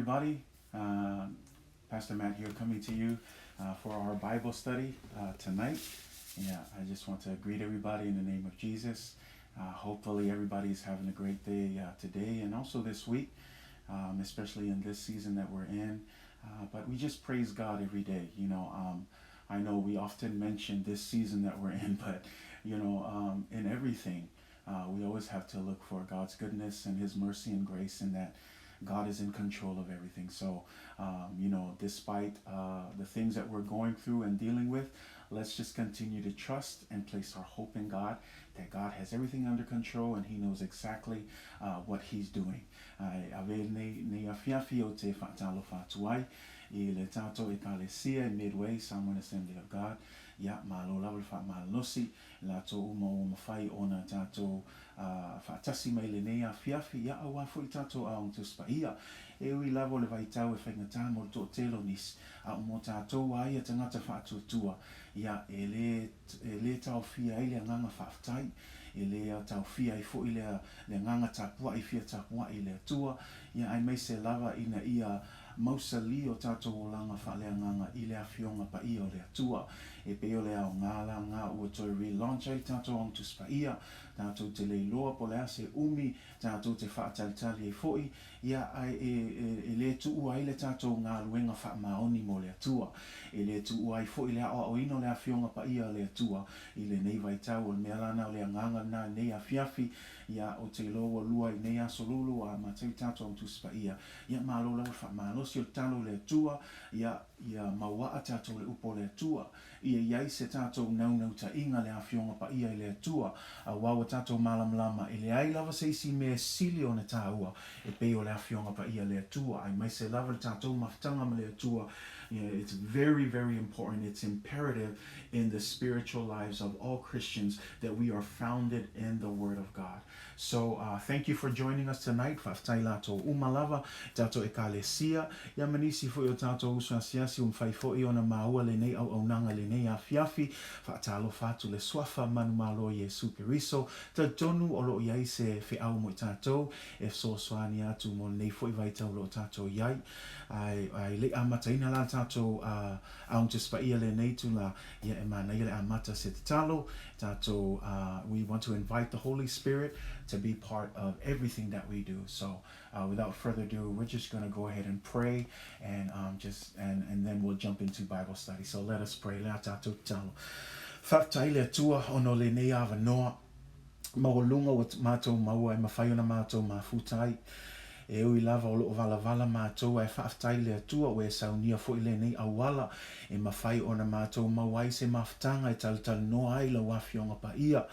everybody. Pastor Matt here coming to you for our Bible study tonight. Yeah, I just want to greet everybody in the name of Jesus. Hopefully everybody's having a great day today and also this week, especially in this season that we're in. But we just praise God every day. You know, I know we often mention this season that we're in, but, you know, in everything, we always have to look for God's goodness and His mercy and grace, and that God is in control of everything. So, you know, despite the things that we're going through and dealing with, let's just continue to trust and place our hope in God, that God has everything under control and He knows exactly what He's doing. Ave lenei afiafi ou te faatalofa atu ai i le tatou Ekalesia i Midway Samoan Assembly of God. Ia, malo lava le faamalolosi latou uma ua mafai ona tatou faatasi mai lenei afiafi, ia auā foi tatou Aoga Tusi Paia. E ui lava o le vaitau e faigata mo le toatele o nisi, a o mo tatou a ia tagata faatuatua, ia e lē e lē taofia ai le agaga faafetai, e lē taofia ai foi le le agaga tapuai fia tapuai i le Atua, ia aemaise lava ina ia mausali o tatou olaga faaleagaga i le Afioga Paia o le Atua. E pei o le aoga la lena ua toe relaunch ai le tatou Aoga Tusi Paia, tatou te le iloa po o le a se umi tatou te faatalitali ai foi, ia ae e, e, e lē tuua ai le tatou galuega faamaoni mo le Atua. E lē tuua ai foi le aoaoina o le Afioga Paia a le Atua i lenei vaitau. O le mea la lena o le agaga lena i lenei afiafi, ia ou te iloa ua lua i nei aso lulu a amata ai le tatou Aoga Tusi Paia. Ia malo lava le faamalosi o le tatalo i le Atua, ia, ia mauaa tatou i le upu o le Atua. Ia i ai se tatou naunautaiga le Afioga Paia i le Atua, auā ua tatou malamalama e leai lava se isi mea e sili ona taua e pei o le Afioga Paia le Atua, aemaise lava le tatou mafutaga ma le Atua. It's very, very important, it's imperative in the spiritual lives of all Christians that we are founded in the Word of God. So thank you for joining us tonight. Faafetai latou uma lava, tatou Ekalesia, ia ma nisi foi o tatou uso asiasi ua mafai foi ona maua lenei auaunaga i lenei afiafi. Faatalofa atu le Suafa manumalo o Iesu Keriso. Talitonu o lo o i ai se feau mo i tatou e fesoasoani atu mo lenei foi vaitau o lo o tatou i ai. Ae ae le i amataina la le tatou Aoga Tusi Paia lenei itula, ia e manaia le amata se tatalo, tatou we want to invite the Holy Spirit to be part of everything that we do. So without further ado, we're just going to go ahead and pray and just and and then we'll jump into Bible study. So let us pray. Le a tatou tatalo. Faafetai le Atua ona o lenei avanoa maualuga ua matou maua e mafai ona matou mafuta ai. E ui lava o lo o valavala matou ae faafetai i le Atua ua e saunia foi lenei auala e mafai ona matou maua ai se mafutaga e talatalanoa ai lau Afioga Paia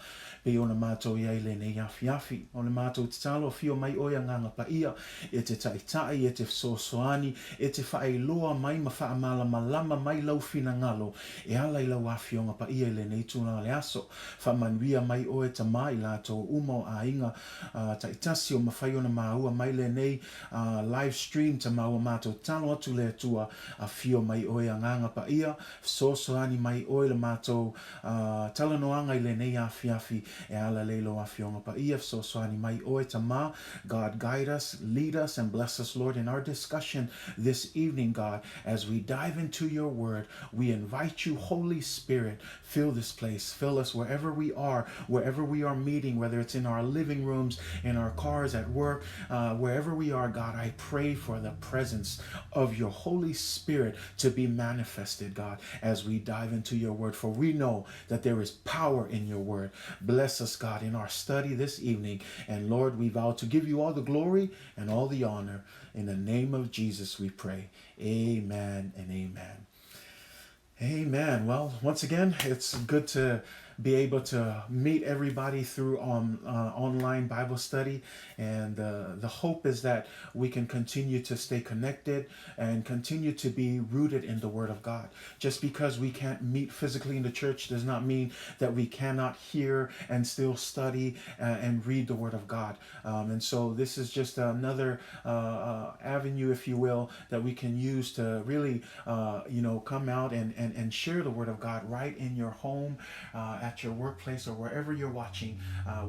pei ona matou i ai lenei afiafi. O le matou tatalo, afio mai oe Agaga Paia e te taitai, e te fesoasoani, e te faailoa mai ma faamalamalama mai lau finagalo e ala i lau Afioga Paia i lenei tulaga o le aso. Faamanuia mai oe Tama i latou uma o aiga taitasi o mafai ona maua mai lenei live stream Tama ua matou tatalo atu le Atua afio mai oe Agaga Paia fesoasoani mai oe le matou talanoaga i lenei afiafi e ala lei lou Afioga Paia fesoasoani mai oe Tama God guide us lead us and bless us Lord in our discussion this evening God as we dive into your word we invite you Holy Spirit Fill this place. Fill us wherever we are, wherever we are meeting, whether it's in our living rooms, in our cars, at work, wherever we are, God, I pray for the presence of your Holy Spirit to be manifested, God, as we dive into your word. For we know that there is power in your word. Bless us, God, in our study this evening. And Lord, we vow to give you all the glory and all the honor. In the name of Jesus, we pray. Amen and amen. Amen. Well, once again, it's good to be able to meet everybody through online Bible study. And the hope is that we can continue to stay connected and continue to be rooted in the Word of God. Just because we can't meet physically in the church does not mean that we cannot hear and still study and read the Word of God. And so this is just another avenue, if you will, that we can use to really, you know, come out and, and, and share the Word of God right in your home, at your workplace or wherever you're watching,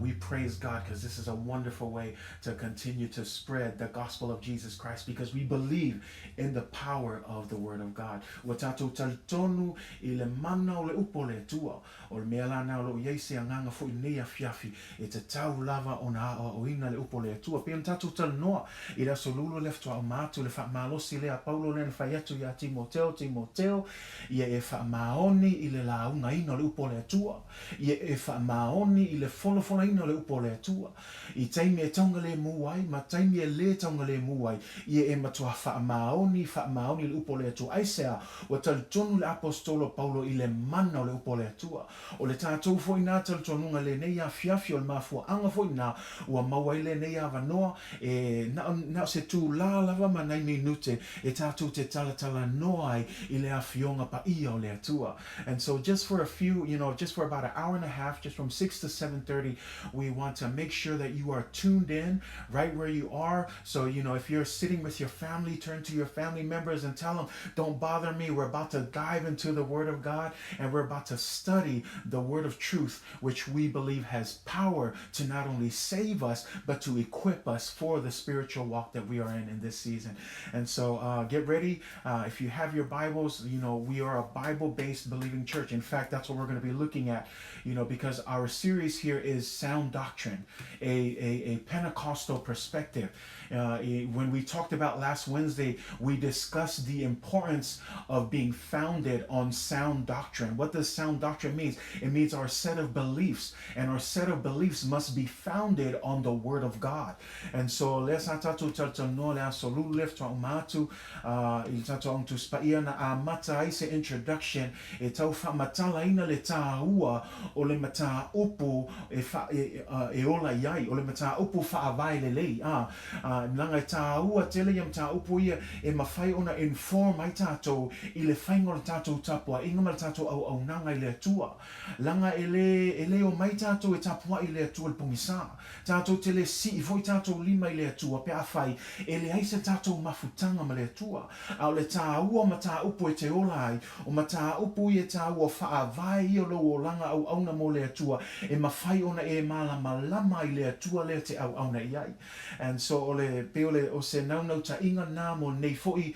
we praise God because this is a wonderful way to continue to spread the gospel of Jesus Christ because we believe in the power of the Word of God. Ua tātou talitonu i le mana o le upu o le Atua. O le mea la na o loo iai se agaga foi i lenei afiafi e tatau lava ona aoaoina le upu o le Atua. Pei ona tatou talanoa i le Aso Lulu lea faatoa uma atu le faamalosi lea a Paulo lea na fai atu ia Timoteo, Timoteo, ia e faamaoni i le laugaina o le upu o le Atua, ia e faamaoni i le folafolaina o le upu o le Atua. I taimi e taugalemu ai ma taimi e lē taugalemu ai, ia e matua faamaoni, faamaoni le upu o le Atua. Aisea? Ua talitonu le Aposetolo Paulo i le mana o le upu o le Atua. O le tatou foi nā talitonuga lenei afiafi, o le mafuaaga foi nā ua maua ai lenei avanoa, e na o, na o se tūlā lava ma nai minute e tatou te talatalanoa ai i le Afioga Paia o le Atua. And so just for a few, you know, just for about an hour and a half, just from 6 to 7:30, we want to make sure that you are tuned in right where you are. So, you know, if you're sitting with your family, turn to your family members and tell them, don't bother me. We're about to dive into the Word of God and we're about to study the Word of truth, which we believe has power to not only save us, but to equip us for the spiritual walk that we are in in this season. And so get ready. If you have your Bibles, you know, we are a Bible based believing church. In fact, that's what we're going to be looking at, you know, because our series here is Sound Doctrine, a, a, a Pentecostal perspective. When we talked about last Wednesday, we discussed the importance of being founded on sound doctrine. What does sound doctrine mean? It means our set of beliefs, and our set of beliefs must be founded on the Word of God. And so, lea sa tatou talatalanoa le Aso Lulu lea faatoa uma atu i le tatou Aoga Tusi Paia na amata ai se introduction e tau faamatalaina le tāua o le mataupu e wha, e, e ola i ai, o le mataupu faavae lelei, ā, ā, leaga e tāua tele ia mataupu ia e mafai ona inform ai tātou i le whainga o le tātou tapuaiga ma le tātou auaunaga i le Atua. Leaga e lē, e lē omai tātou e tapuai i le Atua i le pogisā. Tātou te le sii foi tātou lima i le Atua pe afai e leai se tātou mafutaga ma le Atua. A o le tāua o mataupu e te ola ai, o mataupu ia tāua faavae ia o lou olaga auauna mo le Atua e mafai ona e malamalama i le Atua lea te auauna i ai. And so o le, pei o le, o se naunautaiga na mo nei foi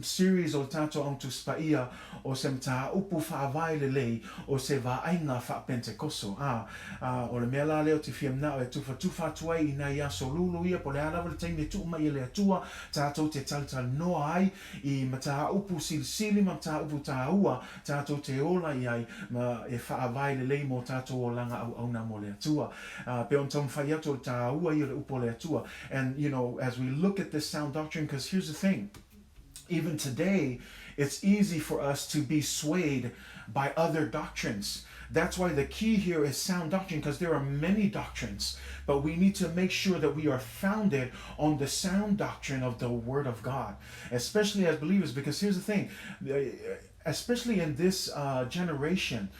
series o le tātou Aoga Tusi Paia, o se mataupu faavae lelei, o se vaaiga faa-Pentekoso. Ā, ā, o le mea la lea ou te fia manao e tufatufa atu ai i nai aso lulu ia, po o le a lava le taimi e tuu mai e le Atua, tātou te talatalanoa ai i mataupu silisili ma mataupu tāua, tātou te ola i ai, ma e faavae lelei mō tātou olaga auauna mo le Atua. Ā, pei ona taumafai atu o le tāua ia o le upu o le Atua. And, you know, as we look at this sound doctrine, because here's the thing, even today, it's easy for us to be swayed by other doctrines. That's why the key here is sound doctrine, because there are many doctrines, but we need to make sure that we are founded on the sound doctrine of the Word of God, especially as believers. Because here's the thing, especially in this generation,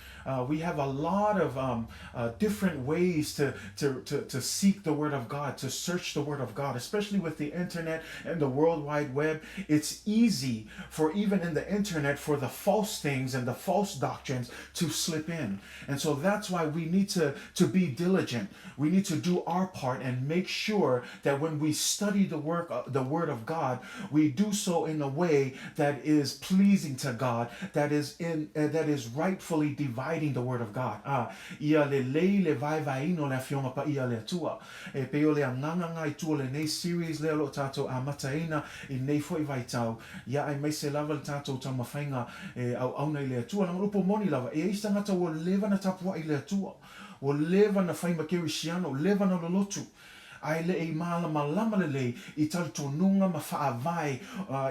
we have a lot of different ways to, to, to, to seek the Word of God, to search the Word of God, especially with the internet and the World Wide Web. It's easy for even in the internet for the false things and the false doctrines to slip in. And so that's why we need to, to be diligent. We need to do our part and make sure that when we study the work, the Word of God, we do so in a way that is pleasing to God, that is in that is rightfully dividing the Word of God. Ah, ia lelei le vaevaeina o le Afioga Paia a le Atua. E pei o le agaga ngā i tua o lenei series lea o lo o tātou amataina i nei foi vaitau, ia aemaise lava le tātou taumafaiga e auauna i le Atua. Leaga o le upu moni lava, e iai se tagata ua leva na tapuai i le Atua, ua leva na fai ma kerisiano, ua leva na lolotu, ae le i mālamalama lelei i talitonuga ma faavae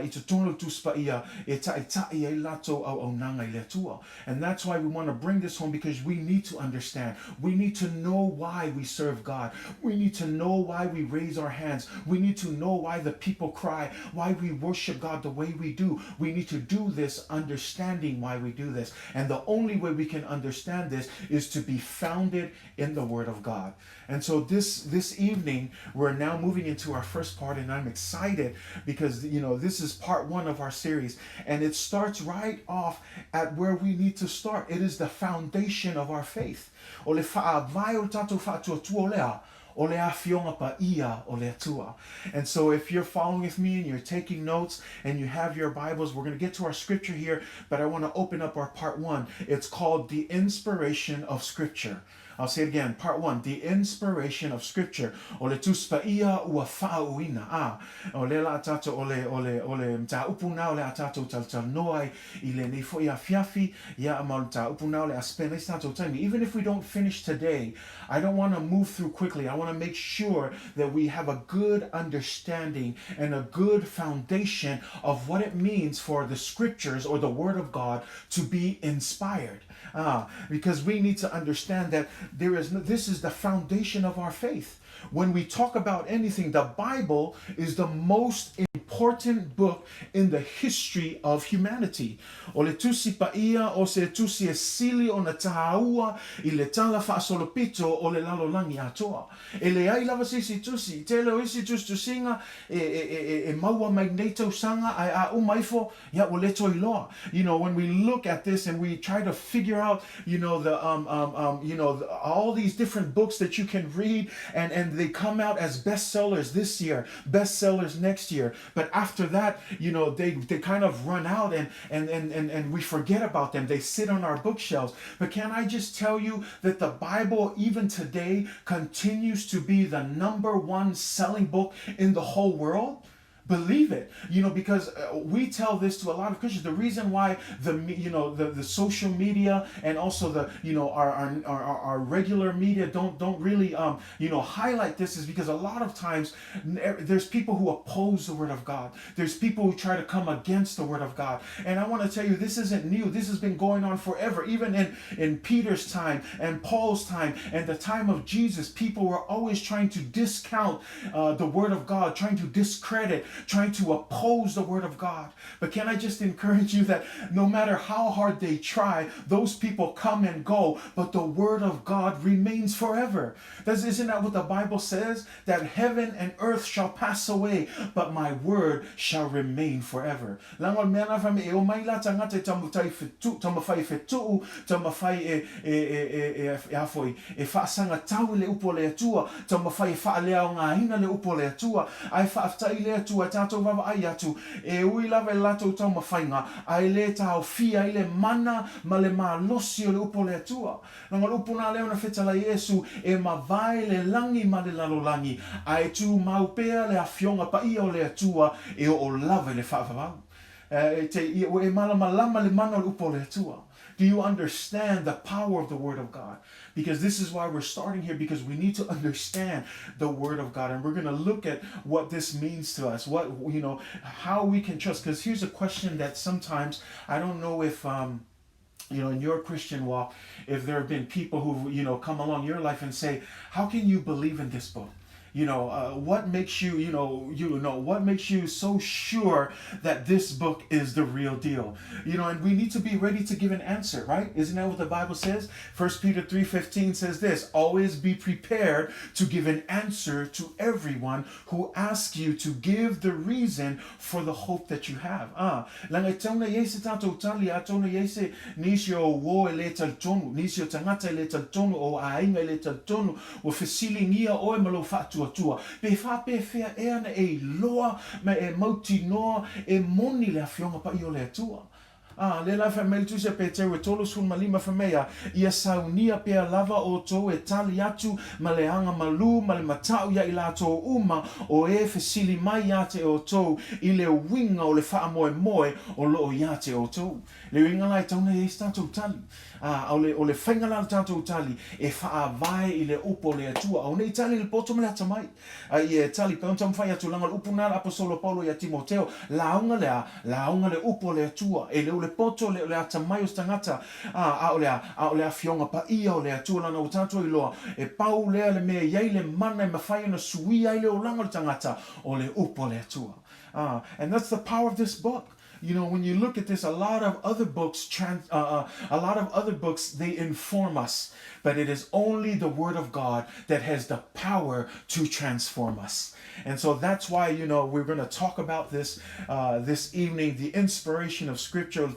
i totonu o le Tusi Paia e taita'i ai latou auaunaga i le Atua. And that's why we want to bring this home because we need to understand. We need to know why we serve God. We need to know why we raise our hands. We need to know why the people cry, why we worship God the way we do. We need to do this understanding why we do this. And the only way we can understand this is to be founded in the Word of God. And so this, this evening, evening, we're now moving into our first part, and I'm excited because, you know, this is part one of our series, and it starts right off at where we need to start. It is the foundation of our faith. O le faavae o le tatou faatuatua o le a? O le Afioga Paia o le Atua. And so if you're following with me and you're taking notes and you have your Bibles, we're going to get to our scripture here, but I want to open up our part one. It's called The Inspiration of Scripture. I'll say it again. Part one, the inspiration of scripture. O le Tusi Paia ua faauuina. A, o lea la a tatou, o le, o le, o le mataupu na o le a tatou talatalanoa ai i lenei foi afiafi, ia, ma o le mataupu na o le a spend ai se tatou taimi. Even if we don't finish today, I don't want to move through quickly. I want to make sure that we have a good understanding and a good foundation of what it means for the scriptures or the word of God to be inspired. Ah, because we need to understand that there is no, this is the foundation of our faith. When we talk about anything, the Bible is the most important book in the history of humanity. O le Tusi Paia o se tusi e sili ona tāua i le tala faasolopito o le lalolagi atoa. E leai lava se isi tusi, tele o isi tusitusiga e, e, e, e maua mai nei tausaga ae a uma ifo, ia ua le toe iloa. You know, when we look at this and we try to figure out, you know, the, um, um, um, you know, the, all these different books that you can read and, and they come out as bestsellers this year, bestsellers next year. But after that, you know, they, they kind of run out and, and, and, and, and we forget about them. They sit on our bookshelves. But can I just tell you that the Bible, even today, continues to be the number one selling book in the whole world? Believe it, you know, because we tell this to a lot of Christians. The reason why the, you know, the, the social media and also the, you know, our, our, our, our regular media don't, don't really, you know, highlight this is because a lot of times there's people who oppose the word of God. There's people who try to come against the word of God. And I want to tell you, this isn't new. This has been going on forever. Even in, in Peter's time and Paul's time and the time of Jesus, people were always trying to discount the word of God, trying to discredit, trying to oppose the word of God. But can I just encourage you that no matter how hard they try, those people come and go, but the word of God remains forever. That's, isn't that what the Bible says? That heaven and earth shall pass away, but my word shall remain forever. Leaga o le mea la fai mai e omai la tagata e taumafai fetu, taumafai e fetuu, taumafai e, e, e, e, e, e a foi, e faasagatau i le upu o le Atua, taumafai e faaleaogaina le upu o le Atua, ae faafetai i le Atua e tatou vaavaai atu, e ui lava i le latou taumafaiga, ae le taofia ai le mana ma le malosi o le upu o le Atua. Leaga o le upu na lea ona fetalai Iesu, e mavae le lagi ma le lalolagi, ae tumau pea le Afioga Paia o le Atua e oo lava i le faavavau. E te, ua e malamalama le mana o le upu o le Atua. Do you understand the power of the Word of God? Because this is why we're starting here, because we need to understand the Word of God. And we're going to look at what this means to us, what, you know, how we can trust. Because here's a question that sometimes, I don't know if, you know, in your Christian walk, if there have been people who, you know, come along your life and say, how can you believe in this book? You know, what makes you, you know, you know, what makes you so sure that this book is the real deal? You know, and we need to be ready to give an answer, right? Isn't that what the Bible says? 1 Peter 3:15 says this, always be prepared to give an answer to everyone who asks you to give the reason for the hope that you have. Ah, leaga e tau nei ai se tatou tali, a tau nei ai se nisi o uo e le talitonu, nisi o tagata e le talitonu, o aiga e le talitonu, Ua fesiligia oe ma lou faatuatua, pe faapefea ea na e iloa ma e mautinoa e moni le Afioga Paia o le Atua. A, lea la e fai mai le Tusi a Peteru e 35 fai mai a, Ia saunia pea lava outou e tali atu ma le aga malū ma le matau ia i latou uma o e fesili mai ia te outou i le uiga o le faamoemoe o loo ia te outou. Le uiga la e tau nei ai se tatou tali. Ā, o le, o le faiga la o le tatou tali, e faavae i le upu o le Atua. Aua ne i tali i le poto ma le atamai. A ia e tali, pei ona taumafai atu, leaga o le upu na a le Aposolo Paulo ia Timoteo, lauga le a, lauga le upu o le Atua. E le o le poto, le o le atamai o se tagata, ā, a o le a, a o le Afioga Paia o le Atua, leaga ua tatou iloa, e pau lea le mea e i ai le mana e mafai ona suia ai le olaga o le tagata, o le upu a le Atua. Ā, and that's the power of this book. You know, when you look at this, a lot of other books, trans, a lot of other books, they inform us, but it is only the Word of God that has the power to transform us. And so that's why, you know, we're going to talk about this this evening, the inspiration of Scripture.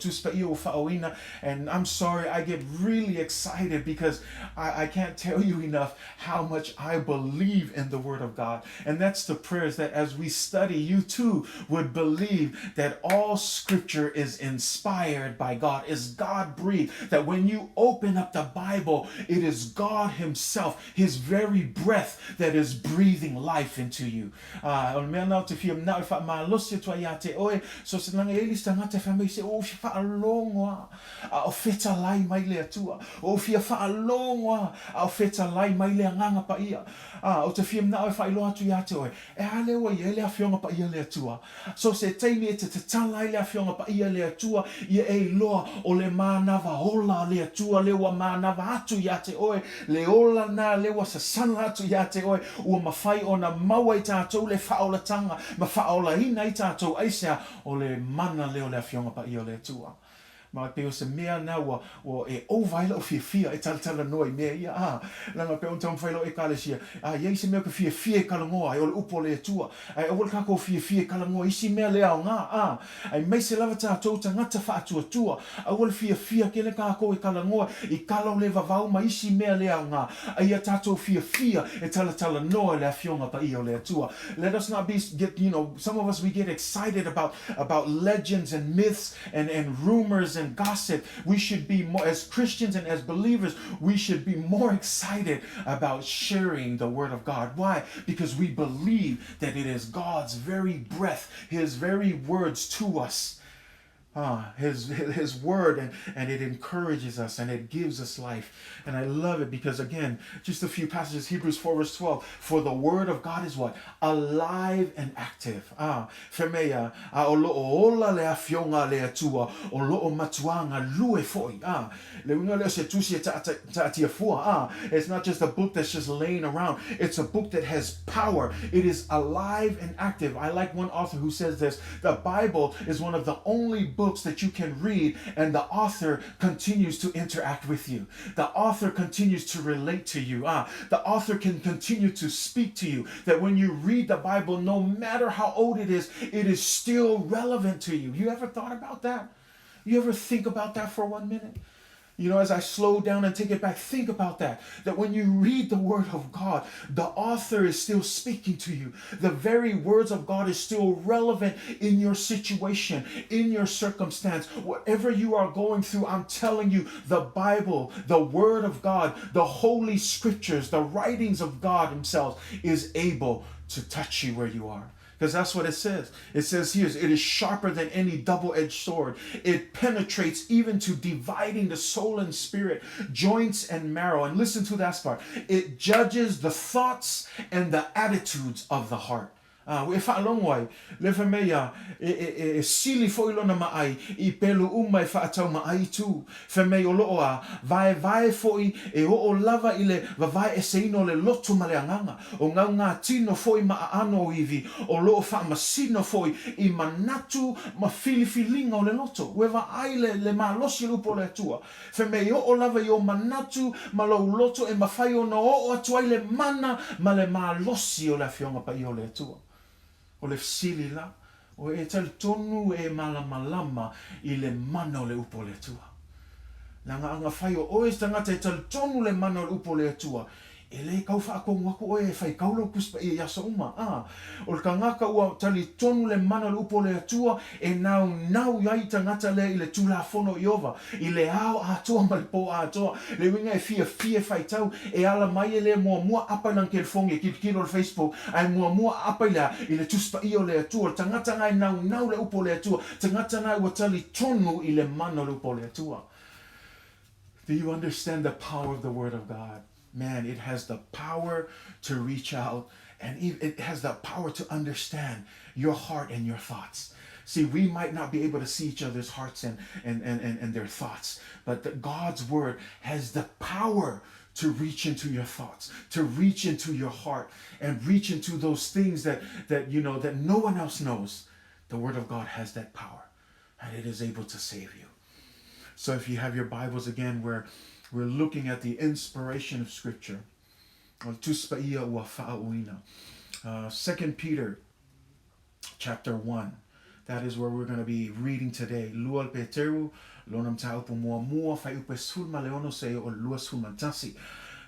And I'm sorry, I get really excited because I can't tell you enough how much I believe in the Word of God. And that's the prayers that as we study, you too would believe that all Scripture is inspired by God, is God-breathed, that when you open up the Bible, it is God Himself, His very breath that is breathing life into you. O le mea na o te fia manao e faamalosi atu ai ia te oe, so se laga e i le isi tagata e fai mai se o fia faalogo a, a o fetalai mai le Atua. O fia faalogo a, a o fetalai mai le Agaga Paia. A, ou te fia manao e faailoa atu ia te oe, e a lea ua i ai le Afioga Paia le Atua. So se taimi e te tatala ai le Afioga Paia le Atua, ia e iloa o le manava ola le Atua lea ua manava atu ia te oe, le ola na lea ua sasala atu ia te oe, ua mafai ona maua i tatou le faaolataga ma faaolaina ai tatou aisea o le mana lea o le Afioga Paia o le Atua. Ma e pei o se mea na ua, ua e ova ai la'u fiafia e talatalanoa i mea ia, a, leaga pei ona taumafai la'u Ekalesia, a i ai se mea ou te fiafia e talanoa ai, o le upu a le Atua, ae aua le tatou fiafia e talanoa i isi mea le aoga, a, aemaise lava tatou tagata faatuatua, aua le fiafia tele tatou e talanoa i tala o le vavau ma isi mea le aoga, a ia tatou fiafia e talatalanoa i le Afioga Paia o le Atua. Let us not be, get, you know, some of us we get excited about, about legends and myths and, and rumors and gossip. We should be more, as Christians and as believers, we should be more excited about sharing the Word of God. Why? Because we believe that it is God's very breath, His very words to us. His word, and it encourages us and it gives us life. And I love it because, again, just a few passages, Hebrews 4 verse 12, for the word of God is what? Alive and active. Fai mai, a o loo ola le Afioga a le Atua, o loo matuā galue foi. Le uiga lea o se tusi e taatia fua. It's not just a book that's just laying around. It's a book that has power. It is alive and active. I like one author who says this. The Bible is one of the only books that you can read and the author continues to interact with you. The author continues to relate to you. The author can continue to speak to you. That when you read the Bible, no matter how old it is still relevant to you. You ever thought about that? You ever think about that for 1 minute? You know, as I slow down and take it back, think about that. That when you read the Word of God, the author is still speaking to you. The very words of God is still relevant in your situation, in your circumstance. Whatever you are going through, I'm telling you, the Bible, the Word of God, the Holy Scriptures, the writings of God Himself is able to touch you where you are. Because that's what it says. It says here, it is sharper than any double-edged sword. It penetrates even to dividing the soul and spirit, joints and marrow. And listen to that part. It judges the thoughts and the attitudes of the heart. E faalogo ai, le fai mai a, e sili foi lona maai i pelu uma e faataumaai i tu. Fai mai o loo a, vaevae foi e oo lava i le vavae eseina o le loto ma le agaga, o gaugatino foi ma aano o ivi, o loo faamasino foi i manatu ma filifiliga o le loto. Ua e vaai le, le malosi o le upu o le Atua. Fai mai e oo lava i o manatu ma lou loto e mafai ona oo atu ai le mana ma le malosi o le Afioga Paia o le Atua. O le fesili la, o e talitonu e malamalama i le mana o le upu o le Atua. Leaga a gafai o oe se tagata e talitonu le mana o le upu o le Atua, e le kau faatonu atu oe e faitau lau Tusi Paia i aso uma. A, o le tagata ua talitonu le mana o le upu o le Atua e naunau ai tagata lea i le Tulafono o Ieova, i le ao atoa ma le po atoa. Le uiga e fiafia e faitau, e ala mai e le muamua apa i lana telefoni e tilotilo i le Facebook, ae muamua apa i le a? I le Tusi Paia o le Atua. O le tagata na e naunau le upu o le Atua, tagata na ua talitonu i le mana o le upu o le Atua. Do you understand the power of the Word of God? Man, it has the power to reach out, and it has the power to understand your heart and your thoughts. See, we might not be able to see each other's hearts and their thoughts, but God's Word has the power to reach into your thoughts, to reach into your heart, and reach into those things that no one else knows. The Word of God has that power. And it is able to save you. So if you have your Bibles again, we're, we're looking at the inspiration of Scripture. 2 Peter chapter 1. That is where we're going to be reading today. Lua Peteru, lona mataupu muamua, fuaiupu e 16 seia oo i le 21.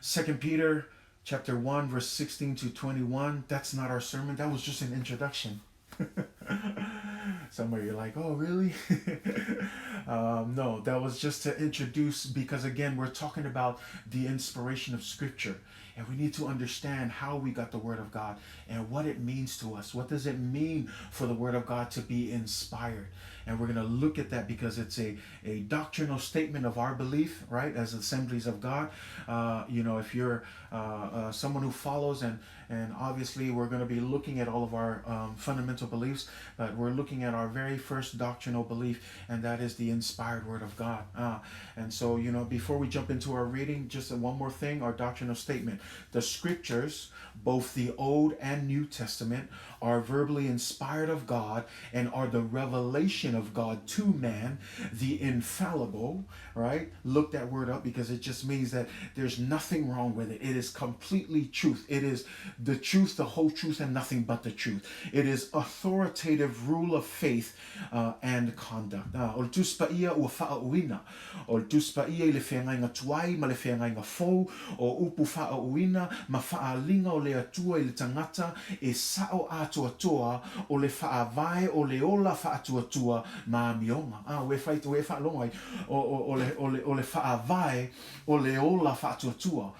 2 Peter chapter 1 verse 16 to 21. That's not our sermon. That was just an introduction. Somewhere you're like, oh, really? No, that was just to introduce because, again, we're talking about the inspiration of Scripture. And we need to understand how we got the Word of God and what it means to us. What does it mean for the Word of God to be inspired? And we're going to look at that because it's a, a doctrinal statement of our belief, right, as assemblies of God. If you're someone who follows, and, and obviously we're going to be looking at all of our fundamental beliefs, but we're looking at our very first doctrinal belief, and that is the inspired Word of God. And so, before we jump into our reading, just one more thing, our doctrinal statement. The Scriptures, both the Old and New Testament, are verbally inspired of God and are the revelation of God to man, the infallible, right? Look that word up because it just means that there's nothing wrong with it. It is completely truth. It is the truth, the whole truth, and nothing but the truth. It is authoritative rule of faith and conduct. O le Tusi Paia ua faaooina. O le Tusi Paia i le Feagaiga Tuai ma le Feagaiga Fou, o upu faaooina ma faaaliga o le Atua i le tagata e sao atoatoa o le faavae o le ola faatuatua ma amioga. A, ua e fai, ua e faalogo ai, o, o, o le, o le, o le faavae o le ola faatuatua.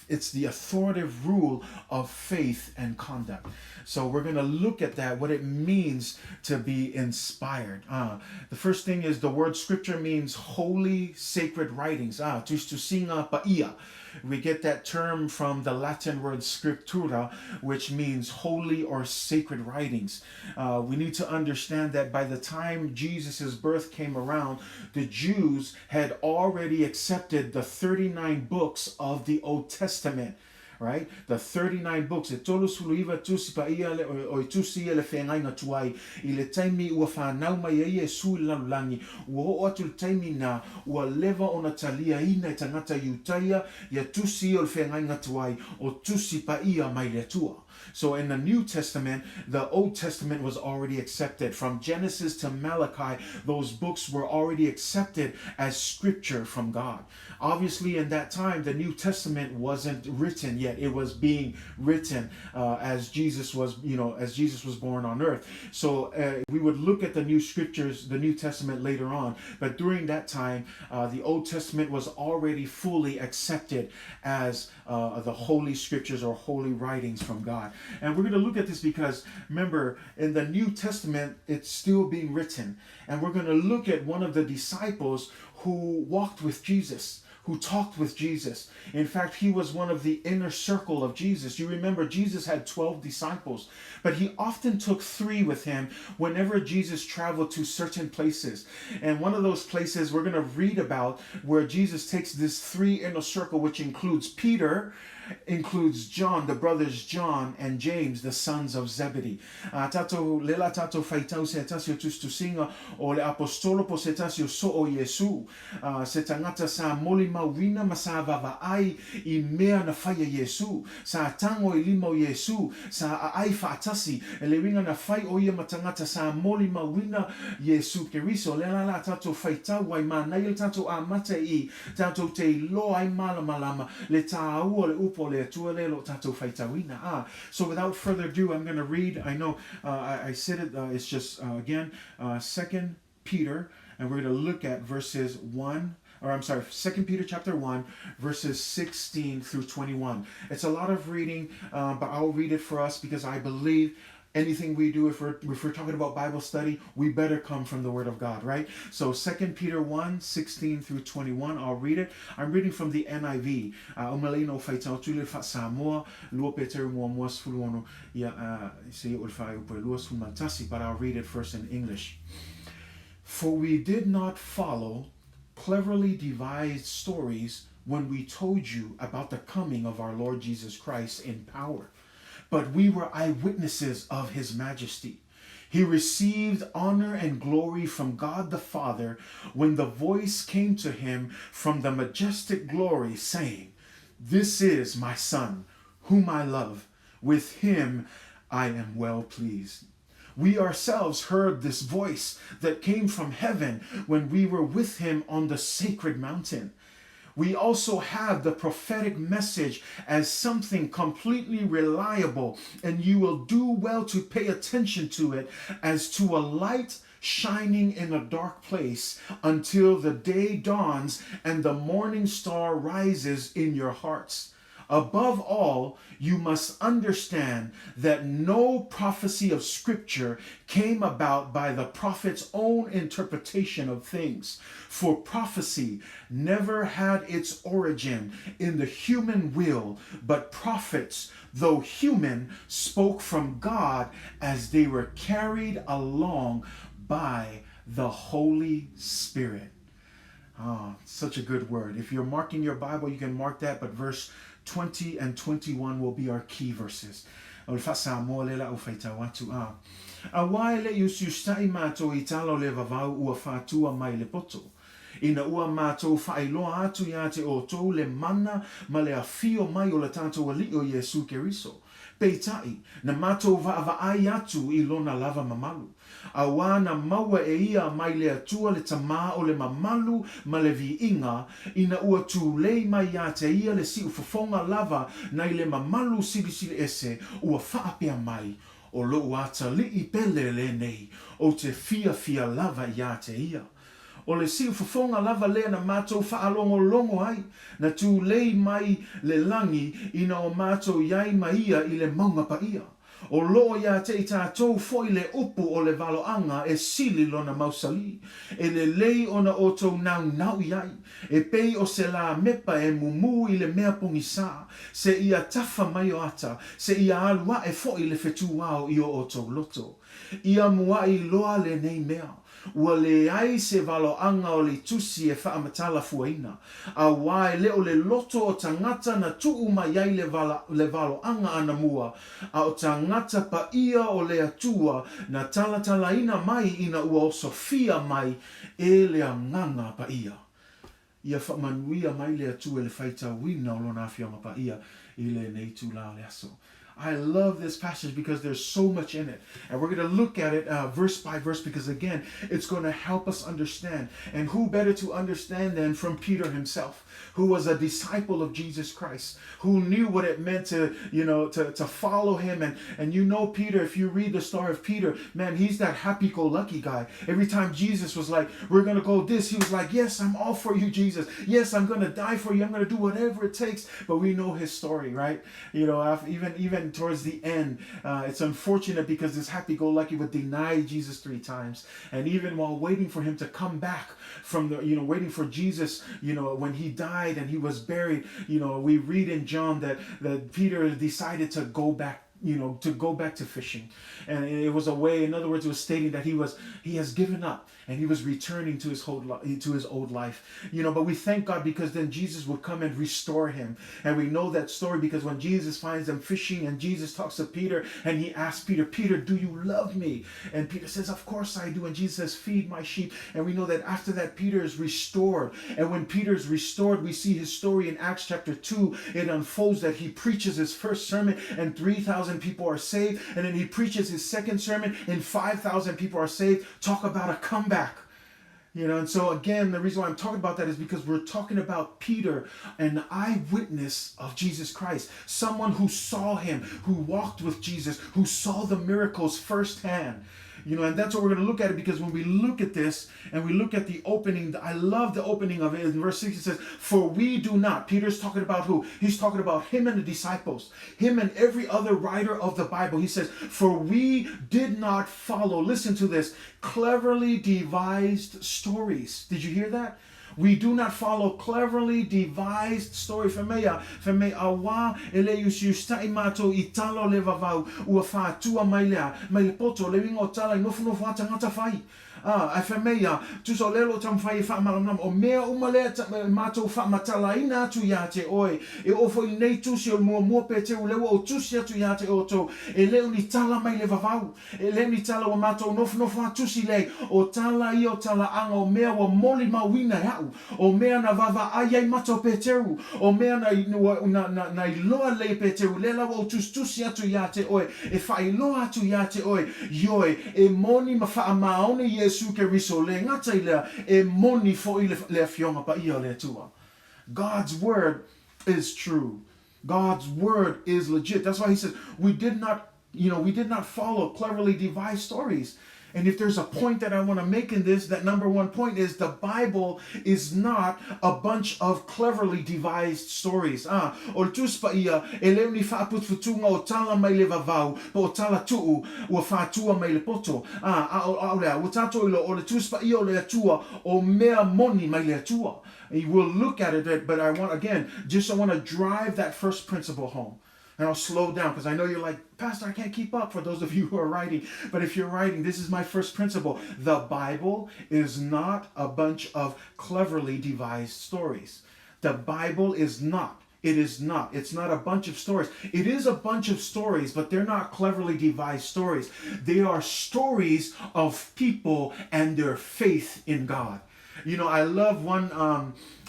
It's the authoritative rule of faith and conduct. So we're going to look at that, what it means to be inspired. The first thing is the word scripture means holy, sacred writings. Tusitusiga paia. We get that term from the Latin word scriptura, which means holy or sacred writings. We need to understand that by the time Jesus' birth came around, the Jews had already accepted the 39 books of the Old Testament right? The 39 books, e 39 tusi paia le, o, o i tusi ia le feagaiga tuai, i le taimi ua whanau mai ai Iesu i le lalolagi, ua oo atu le taimi na, ua leva ona taliaina e tagata Iutaia, ia tusi ia o le feagaiga tuai, o tusi paia mai le Atua. So in the New Testament, the Old Testament was already accepted. From Genesis to Malachi, those books were already accepted as scripture from God. Obviously, in that time, the New Testament wasn't written yet. It was being written as Jesus was, you know, as Jesus was born on earth. So we would look at the new scriptures, the New Testament later on. But during that time, the Old Testament was already fully accepted as the holy scriptures or holy writings from God. And we're going to look at this because remember, in the New Testament, it's still being written. And we're going to look at one of the disciples who walked with Jesus, who talked with Jesus. In fact, he was one of the inner circle of Jesus. You remember Jesus had 12 disciples, but he often took 3 with him whenever Jesus traveled to certain places. And one of those places we're going to read about where Jesus takes this 3 inner circle, which includes Peter, includes John, the brothers John and James, the sons of Zebedee. Tatou lela tatou faitau se tasi o tusitusiga o le aposetolo po o se tasi o soo o Iesu. Se tagata sa molimauina ma sa vaavaai i mea na fai e Iesu. Sa tago i lima o Iesu, sa aai faatasi, e le uiga na fai o ia ma tagata sa molimauina Iesu Keriso. Lea la la tatou faitau ai manaia le tatou amata i tatou te iloa ai malamalama le tāua o le upu o le Atua lea o lo o tatou faitauina. So without further ado, I'm going to read. I know I said it, it's just, again, 2 Peter, and we're going to look at verses 1, or I'm sorry, 2 Peter chapter 1, verses 16 through 21. It's a lot of reading, but I'll read it for us because I believe anything we do, if we're talking about Bible study, we better come from the Word of God, right? So 2 Peter 1, 16 through 21, I'll read it. I'm reading from the NIV. O malei faitau atu le faa-Samoa, lua Peteru muamua 16, ia, seia oo i le fuaiupu e 21, but I'll read it first in English. For we did not follow cleverly devised stories when we told you about the coming of our Lord Jesus Christ in power, but we were eyewitnesses of his majesty. He received honor and glory from God the Father when the voice came to him from the majestic glory, saying, This is my Son, whom I love. With him I am well pleased. We ourselves heard this voice that came from heaven when we were with him on the sacred mountain. We also have the prophetic message as something completely reliable, and you will do well to pay attention to it as to a light shining in a dark place until the day dawns and the morning star rises in your hearts. Above all, you must understand that no prophecy of Scripture came about by the prophet's own interpretation of things. For prophecy never had its origin in the human will, but prophets, though human, spoke from God as they were carried along by the Holy Spirit. Oh, such a good word. If you're marking your Bible, you can mark that, but verse 20 and 21 will be our key verses. O le faasamoa lea la ou faitau atu a. Auā e le i usiusitai mātou i tala o le vavau ua faatua mai le poto. Ina ua mātou faailoa atu iā te outou le mana ma le afio mai o le tātou Alii o Iesū Keriso. Peitai, na matou vaavaai atu i lona lava mamalu. Auā na maua e ia mai le Atua le Tamā o le mamalu ma le viiga, ina ua tulei mai iā te ia le siufofoga lava nai le mamalu silisili ese ua faapea mai, O lou atalii pele lenei, ou te fiafia lava iā te ia. O le siufofoga lava lea na matou faalogologo ai, na tulei mai le lagi ina o matou i ai ma ia i le mauga paia. O loo iā te i tātou foi le upu o le valoaga e sili lona mausalī, e lelei ona outou naunau i ai, e pei o se lā mepa e mumū i le mea pogisā, se ia tafa mai o ata, se ia alu aʻe foi le fetuao i o outou loto. Ia muaʻi loa lenei mea, Ua leai se valoaga o le tusi e faamatalafuaina, auā e le o le loto o tagata na tuu mai ai le le valoaga anamua, a o tagata paia o le Atua na talatalaina mai ina ua osofia mai e le Agaga Paia. Ia faamanuia mai le Atua i le faitauina o Lona Afioga Paia i lenei itulā o le aso. I love this passage because there's so much in it. And we're going to look at it uh, verse by verse because, again, it's going to help us understand. And who better to understand than from Peter himself, who was a disciple of Jesus Christ, who knew what it meant to, you know, to, to follow him. And, and you know, Peter, if you read the story of Peter, man, he's that happy go lucky guy. Every time Jesus was like, we're going to go this, he was like, yes, I'm all for you, Jesus. Yes, I'm going to die for you. I'm going to do whatever it takes. But we know his story, right? You know, even, even towards the end, uh, it's unfortunate because this happy go lucky would deny Jesus three times. And even while waiting for him to come back from the, you know, waiting for Jesus, you know, when he died and he was buried, you know, we read in John that, that Peter decided to go back you know to go back to fishing and it was a way in other words it was stating that he was he has given up and he was returning to his whole to his old life you know but we thank god because then jesus would come and restore him and we know that story because when jesus finds them fishing and jesus talks to peter and he asks peter peter do you love me and peter says of course i do and jesus says feed my sheep and we know that after that peter is restored and when peter is restored we see his story in acts chapter 2 it unfolds that he preaches his first sermon and 3000 people are saved and then he preaches his second sermon and 5000 people are saved Talk about a comeback. You know, and so again, the reason why I'm talking about that is because we're talking about Peter, an eyewitness of Jesus Christ, someone who saw him, who walked with Jesus, who saw the miracles firsthand. You know, and that's what we're going to look at it because when we look at this and we look at the opening, I love the opening of it. In verse 6, it says, For we do not. Peter's talking about who? He's talking about him and the disciples, him and every other writer of the Bible. He says, For we did not follow, listen to this, cleverly devised stories. Did you hear that? We do not follow cleverly devised story. Fai mai a, fai mai auā e le i usiusitai mātou i tala o le vavau ua fātua mai le a, mai le poto, le uiga o tala i nofonofo a tagata whai. Ā, ae fai mai ia, Tusa o lea o lo o taumafai e faamalamalama, o mea uma lea e matou faamatalaina atu ia te oe, e oo foi i lenei tusi o le muamua Peteru lea ua ou tusi atu ia te outou, e le o ni tala mai le vavau, e le o ni tala ua matou nofonofo a tusi leai, o tala ia o talaaga o mea ua molimauina e a'u, o mea na vaavaai ai matou Peteru, o mea na, na, na, na iloa lelei e Peteru, lea la ua ou tusitusi atu ia te oe, e faailoa atu ia te oe, ioe, e moni ma faamaoni Iesu Keriso, le gata i lea, e moni foi le, le Afioga Paia o le Atua. God's word is true. God's word is legit. That's why he says, we did not, you know, we did not follow cleverly devised stories. And if there's a point that I want to make in this, that number one point is the Bible is not a bunch of cleverly devised stories. Ah, o le Tusi Paia, e le o ni faaputuputuga o tala mai le vavau, po o tala tuu, ua faatua mai le poto. Ah, a o, a o le a, ua tatou iloa, o le Tusi Paia o le Atua, o mea moni mai le Atua. We'll look at it, but I want, again, just I want to drive that first principle home. And I'll slow down because I know you're like, Pastor, I can't keep up for those of you who are writing. But if you're writing, this is my first principle. The Bible is not a bunch of cleverly devised stories. The Bible is not. It is not. It's not a bunch of stories. It is a bunch of stories, but they're not cleverly devised stories. They are stories of people and their faith in God. You know, I love one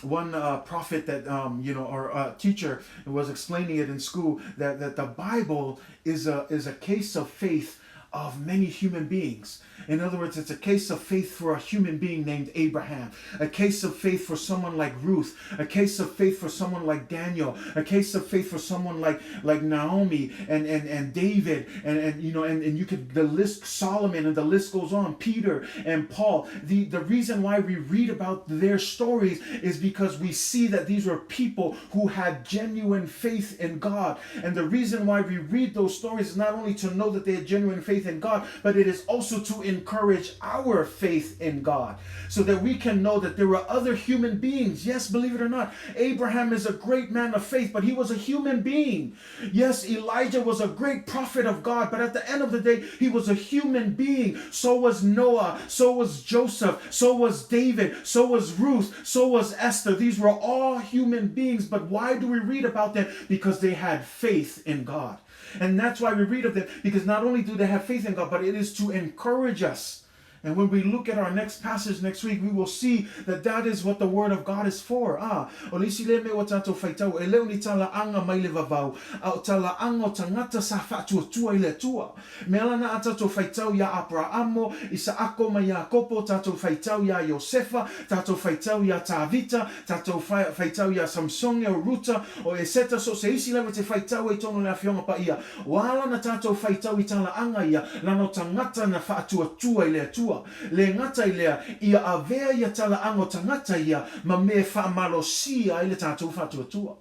one prophet that you know, or teacher was explaining it in school that, that the Bible is a is a case of faith of many human beings. In other words, it's a case of faith for a human being named Abraham, a case of faith for someone like Ruth, a case of faith for someone like Daniel, a case of faith for someone like, like Naomi and, and, and David, and, and you know, and, and you could the list Solomon and the list goes on, Peter and Paul. The the reason why we read about their stories is because we see that these were people who had genuine faith in God. And the reason why we read those stories is not only to know that they had genuine faith in God, but it is also to encourage our faith in God so that we can know that there were other human beings. Yes, believe it or not, Abraham is a great man of faith, but he was a human being. Yes, Elijah was a great prophet of God, but at the end of the day, he was a human being. So was Noah, so was Joseph, so was David, so was Ruth, so was Esther. These were all human beings, but why do we read about them? Because they had faith in God. And that's why we read of them, because not only do they have faith in God, but it is to encourage us. And when we look at our next passage next week, we will see that that is what the word of God is for. Ah, o le isi lea mea ua tatou faitau, e le o ni talaaga mai le vavau, a o talaaga o tagata sa faatuatua i le Atua. Mea lana a tatou faitau iā Aperaamo, Isaako ma Iakopo, tatou faitau iā Iosefa, tatou faitau iā Tāvita, tatou faitau iā Samsone, o Ruta, o Eseta, so se isi lava te faitau ai tonu le Afioga Paia. Ua ala na tatou faitau i talaaga ia, lana o tagata na faatuatua i le Atua. Le gata i lea, ia avea ia talaaga o tagata ia ma mea e faamalosia ai le tatou faatuatua.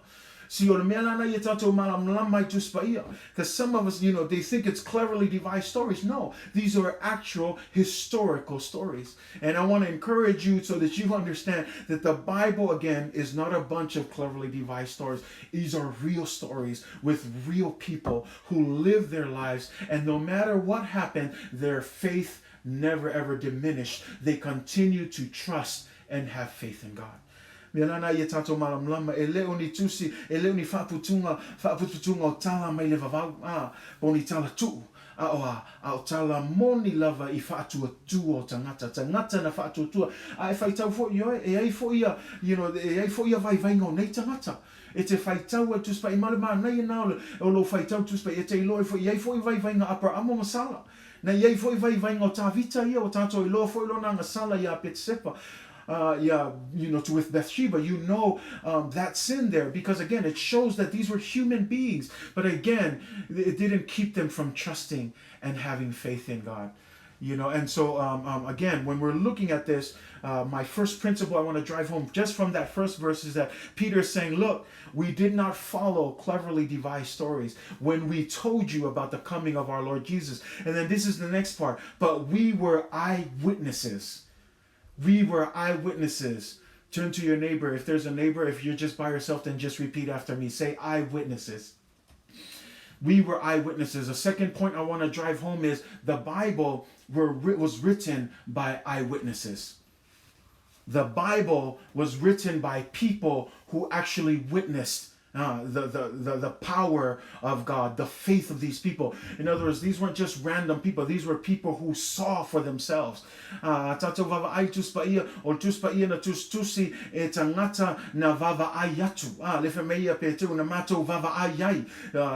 See, o le mea lana ia tatou malamalama ai Tusi Paia. Because some of us, you know, they think it's cleverly devised stories. No, these are actual historical stories. And I want to encourage you so that you understand that the Bible, again, is not a bunch of cleverly devised stories. These are real stories with real people who live their lives. And no matter what happened, their faith never ever diminished. They continue to trust and have faith in God. Mea lana ia tatou malamalama, e le o ni tusi, e le o ni faaputuga, faaputuputuga o tala mai le vavau, a, po o ni tala tuu, a o a, a o tala moni lava i faatuatua o tagata, tagata na faatuatua, a e faitau foi ioe, e ai foi ia, you know, e ai foi ia vaivaiga o nei tagata. E te faitau ai Tusi Paia, ma le manaia na o le, o lou faitau Tusi Paia, e te iloa ai foi, e ai foi vaivaiga Aperaamo ma Sala. Na i ai foi vaivaiga o Tavita ia, ua tatou iloa foi lona agasala iā Petesepa, iā, you know, to with Bathsheba. You know um, that sin there because, again, it shows that these were human beings. But again, it didn't keep them from trusting and having faith in God. You know, and so um, um, again, when we're looking at this, uh, my first principle I want to drive home just from that first verse is that Peter is saying, Look, we did not follow cleverly devised stories when we told you about the coming of our Lord Jesus. And then this is the next part. But we were eyewitnesses. We were eyewitnesses. Turn to your neighbor. If there's a neighbor, if you're just by yourself, then just repeat after me. Say, eyewitnesses. We were eyewitnesses. The second point I want to drive home is the Bible were, was written by eyewitnesses. The Bible was written by people who actually witnessed the, the, the, the power of God, the faith of these people. In other words, these weren't just random people. These were people who saw for themselves. Tātou vavaai Tusi Paia, o le Tusi Paia na tusitusi e tagata na vavaai atu. Le fai mai ia Peteru, na matou vavaai ai.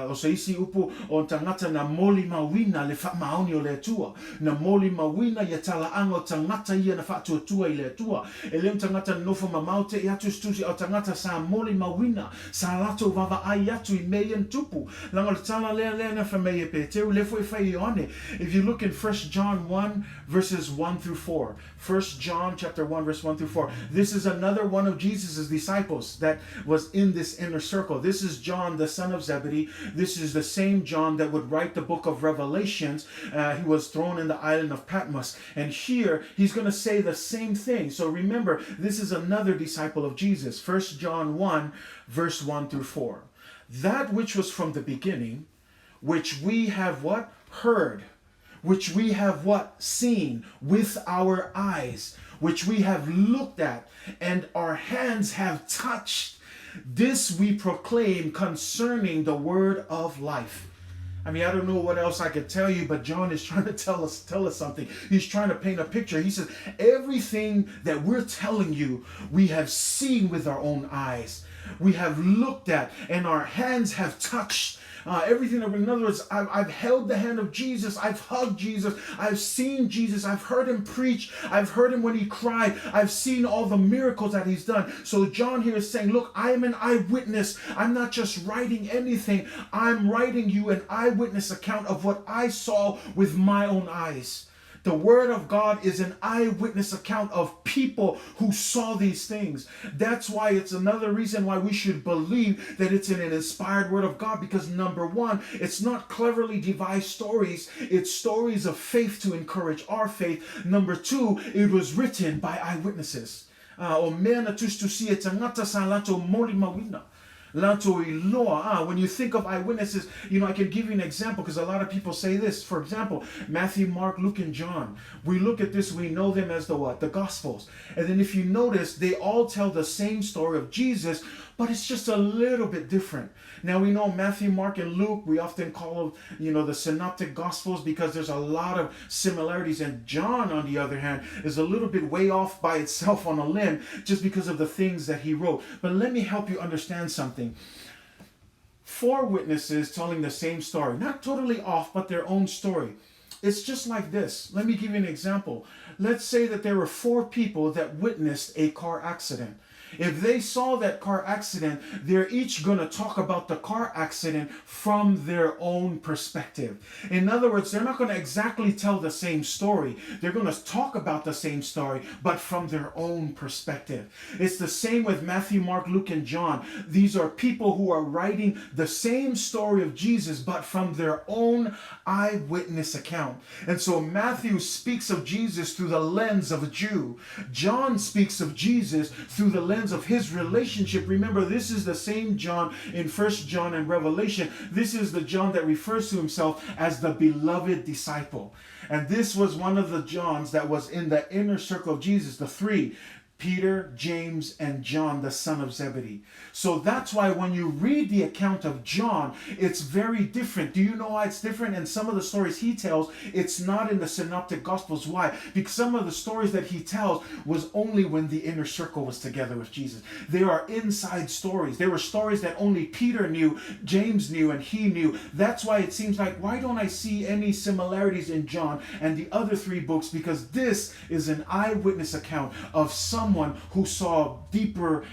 O se isi upu o tagata na molimauina le faamaoni o le Atua. Na molimauina ia talaaga o tagata ia na faatuatua i le Atua. E le o ni tagata nofo mamao te i tusitusi, a o tagata sa molimauina, sa latou vavaai atu i mea ia na tupu. Leaga o le tala lea lea na fai mai e Peteru, lea foi e fai e Ioane. If you look in 1 John 1 verses 1 through 4, 1 John chapter 1 verse 1 through 4, this is another one of Jesus' disciples that was in this inner circle. This is John, the son of Zebedee. This is the same John that would write the book of Revelations. He was thrown in the island of Patmos. And here, he's going to say the same thing. So remember, this is another disciple of Jesus. 1 John 1 verse 1 through 4. That which was from the beginning, which we have what? Heard. Which we have what? Seen with our eyes, which we have looked at, and our hands have touched. This we proclaim concerning the word of life. I mean, I don't know what else I could tell you, but John is trying to tell us something. He's trying to paint a picture. He says, everything that we're telling you, we have seen with our own eyes. We have looked at, and our hands have touched. Everything. In other words, I've held the hand of Jesus. I've hugged Jesus. I've seen Jesus. I've heard him preach. I've heard him when he cried. I've seen all the miracles that he's done. So John here is saying, look, I am an eyewitness. I'm not just writing anything. I'm writing you an eyewitness account of what I saw with my own eyes. The Word of God is an eyewitness account of people who saw these things. That's why it's another reason why we should believe that it's an inspired Word of God, because number one, it's not cleverly devised stories. It's stories of faith to encourage our faith. Number two, it was written by eyewitnesses. O mea na tusitusia e tagata sa latou molimauina. Latou iloa. When you think of eyewitnesses, I can give you an example, because a lot of people say this. For example, Matthew, Mark, Luke, and John. We look at this, we know them as the what? The Gospels. And then if you notice, they all tell the same story of Jesus, but it's just a little bit different. Now we know Matthew, Mark, and Luke, we often call them, the Synoptic Gospels, because there's a lot of similarities. And John, on the other hand, is a little bit way off by itself on a limb, just because of the things that he wrote. But let me help you understand something. 4 witnesses telling the same story, not totally off, but their own story. It's just like this. Let me give you an example. Let's say that there were 4 people that witnessed a car accident. If they saw that car accident, they're each going to talk about the car accident from their own perspective. In other words, they're not going to exactly tell the same story. They're going to talk about the same story, but from their own perspective. It's the same with Matthew, Mark, Luke, and John. These are people who are writing the same story of Jesus, but from their own eyewitness account. And so Matthew speaks of Jesus through the lens of a Jew. John speaks of Jesus through the lens of his relationship. Remember, this is the same John in 1 John and Revelation. This is the John that refers to himself as the beloved disciple. And this was one of the Johns that was in the inner circle of Jesus, the 3, Peter, James, and John, the son of Zebedee. So that's why when you read the account of John, it's very different. Do you know why it's different? And some of the stories he tells, it's not in the Synoptic Gospels. Why? Because some of the stories that he tells was only when the inner circle was together with Jesus. They are inside stories. There were stories that only Peter knew, James knew, and he knew. That's why it seems like, why don't I see any similarities in John and the other 3 books? Because this is an eyewitness account of someone who saw deeper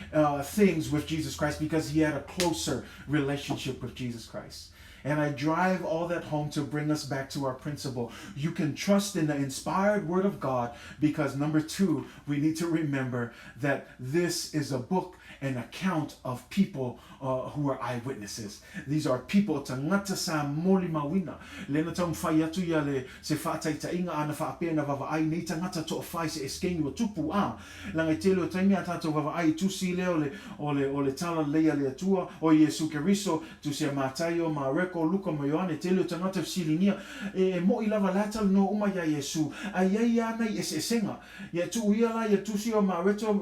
things with Jesus Christ, because he had a closer relationship with Jesus Christ. And I drive all that home to bring us back to our principle. You can trust in the inspired Word of God, because number 2, we need to remember that this is a book, an account of people who are eyewitnesses. These are people tagata sa molimauina. Le na taumafai atu ia le se whaataitainga ana whaapea na vavaai nei tagata toa whai se eskengi o tupu a. Langa i tele o taimi a tātou vavaai i tusi lea o le tala leia le atua o Iesu Keriso, tusi a Mataio, Mareko, Mareko, Luka ma Ioane, tele o tagata e fesiligia, e moʻi lava la e talanoa uma iā Iesū, ae i ai lava nai eseesega. Ia tuu ia la ia tusi o Mareto,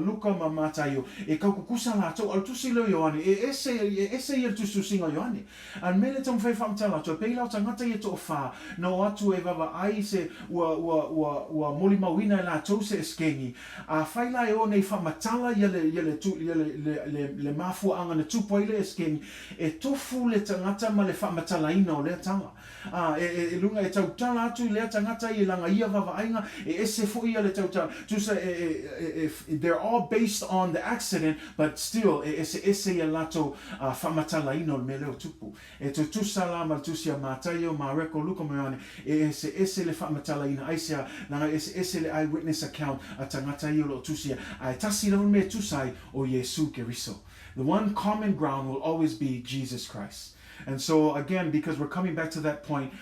Luka ma Mataio, e kau kukusa latou, a o le tusi lea o Ioane, e ese, e ese ia le tusitusiga o Ioane. A o le mea lea e taumafai e faamatala atu, e pei la o tagata ia e toafa, na o atu e vaavaai se, ua, ua, ua, ua molimauina e latou se esekegi. Afai la e o nei faamatala ia le, ia le, ia le, le, le, le mafuaaga na tupu ai le esekegi, e tofu le tagata ma le faamatalaina o lea tala. A, e, e, e luga e tautala atu i lea tagata i lana ia vaavaaiga, e ese foi ia le tautala, tusa e, e, e, e, they're all based on the accident, but still e eseese ia latou faamatalaina o le mea lea o tupu. E tutusa la ma le tusi a Mataio, Mareko, Luka ma Ioane, e eseese le faamatalaina, aisea, leaga e eseese le eyewitness account a tagata ia o lo o tusia, ae tasi lava le mea e tusa ai, o Iesu Keriso. The one common ground will always be Jesus Christ. And so, again, because we're coming back to that point,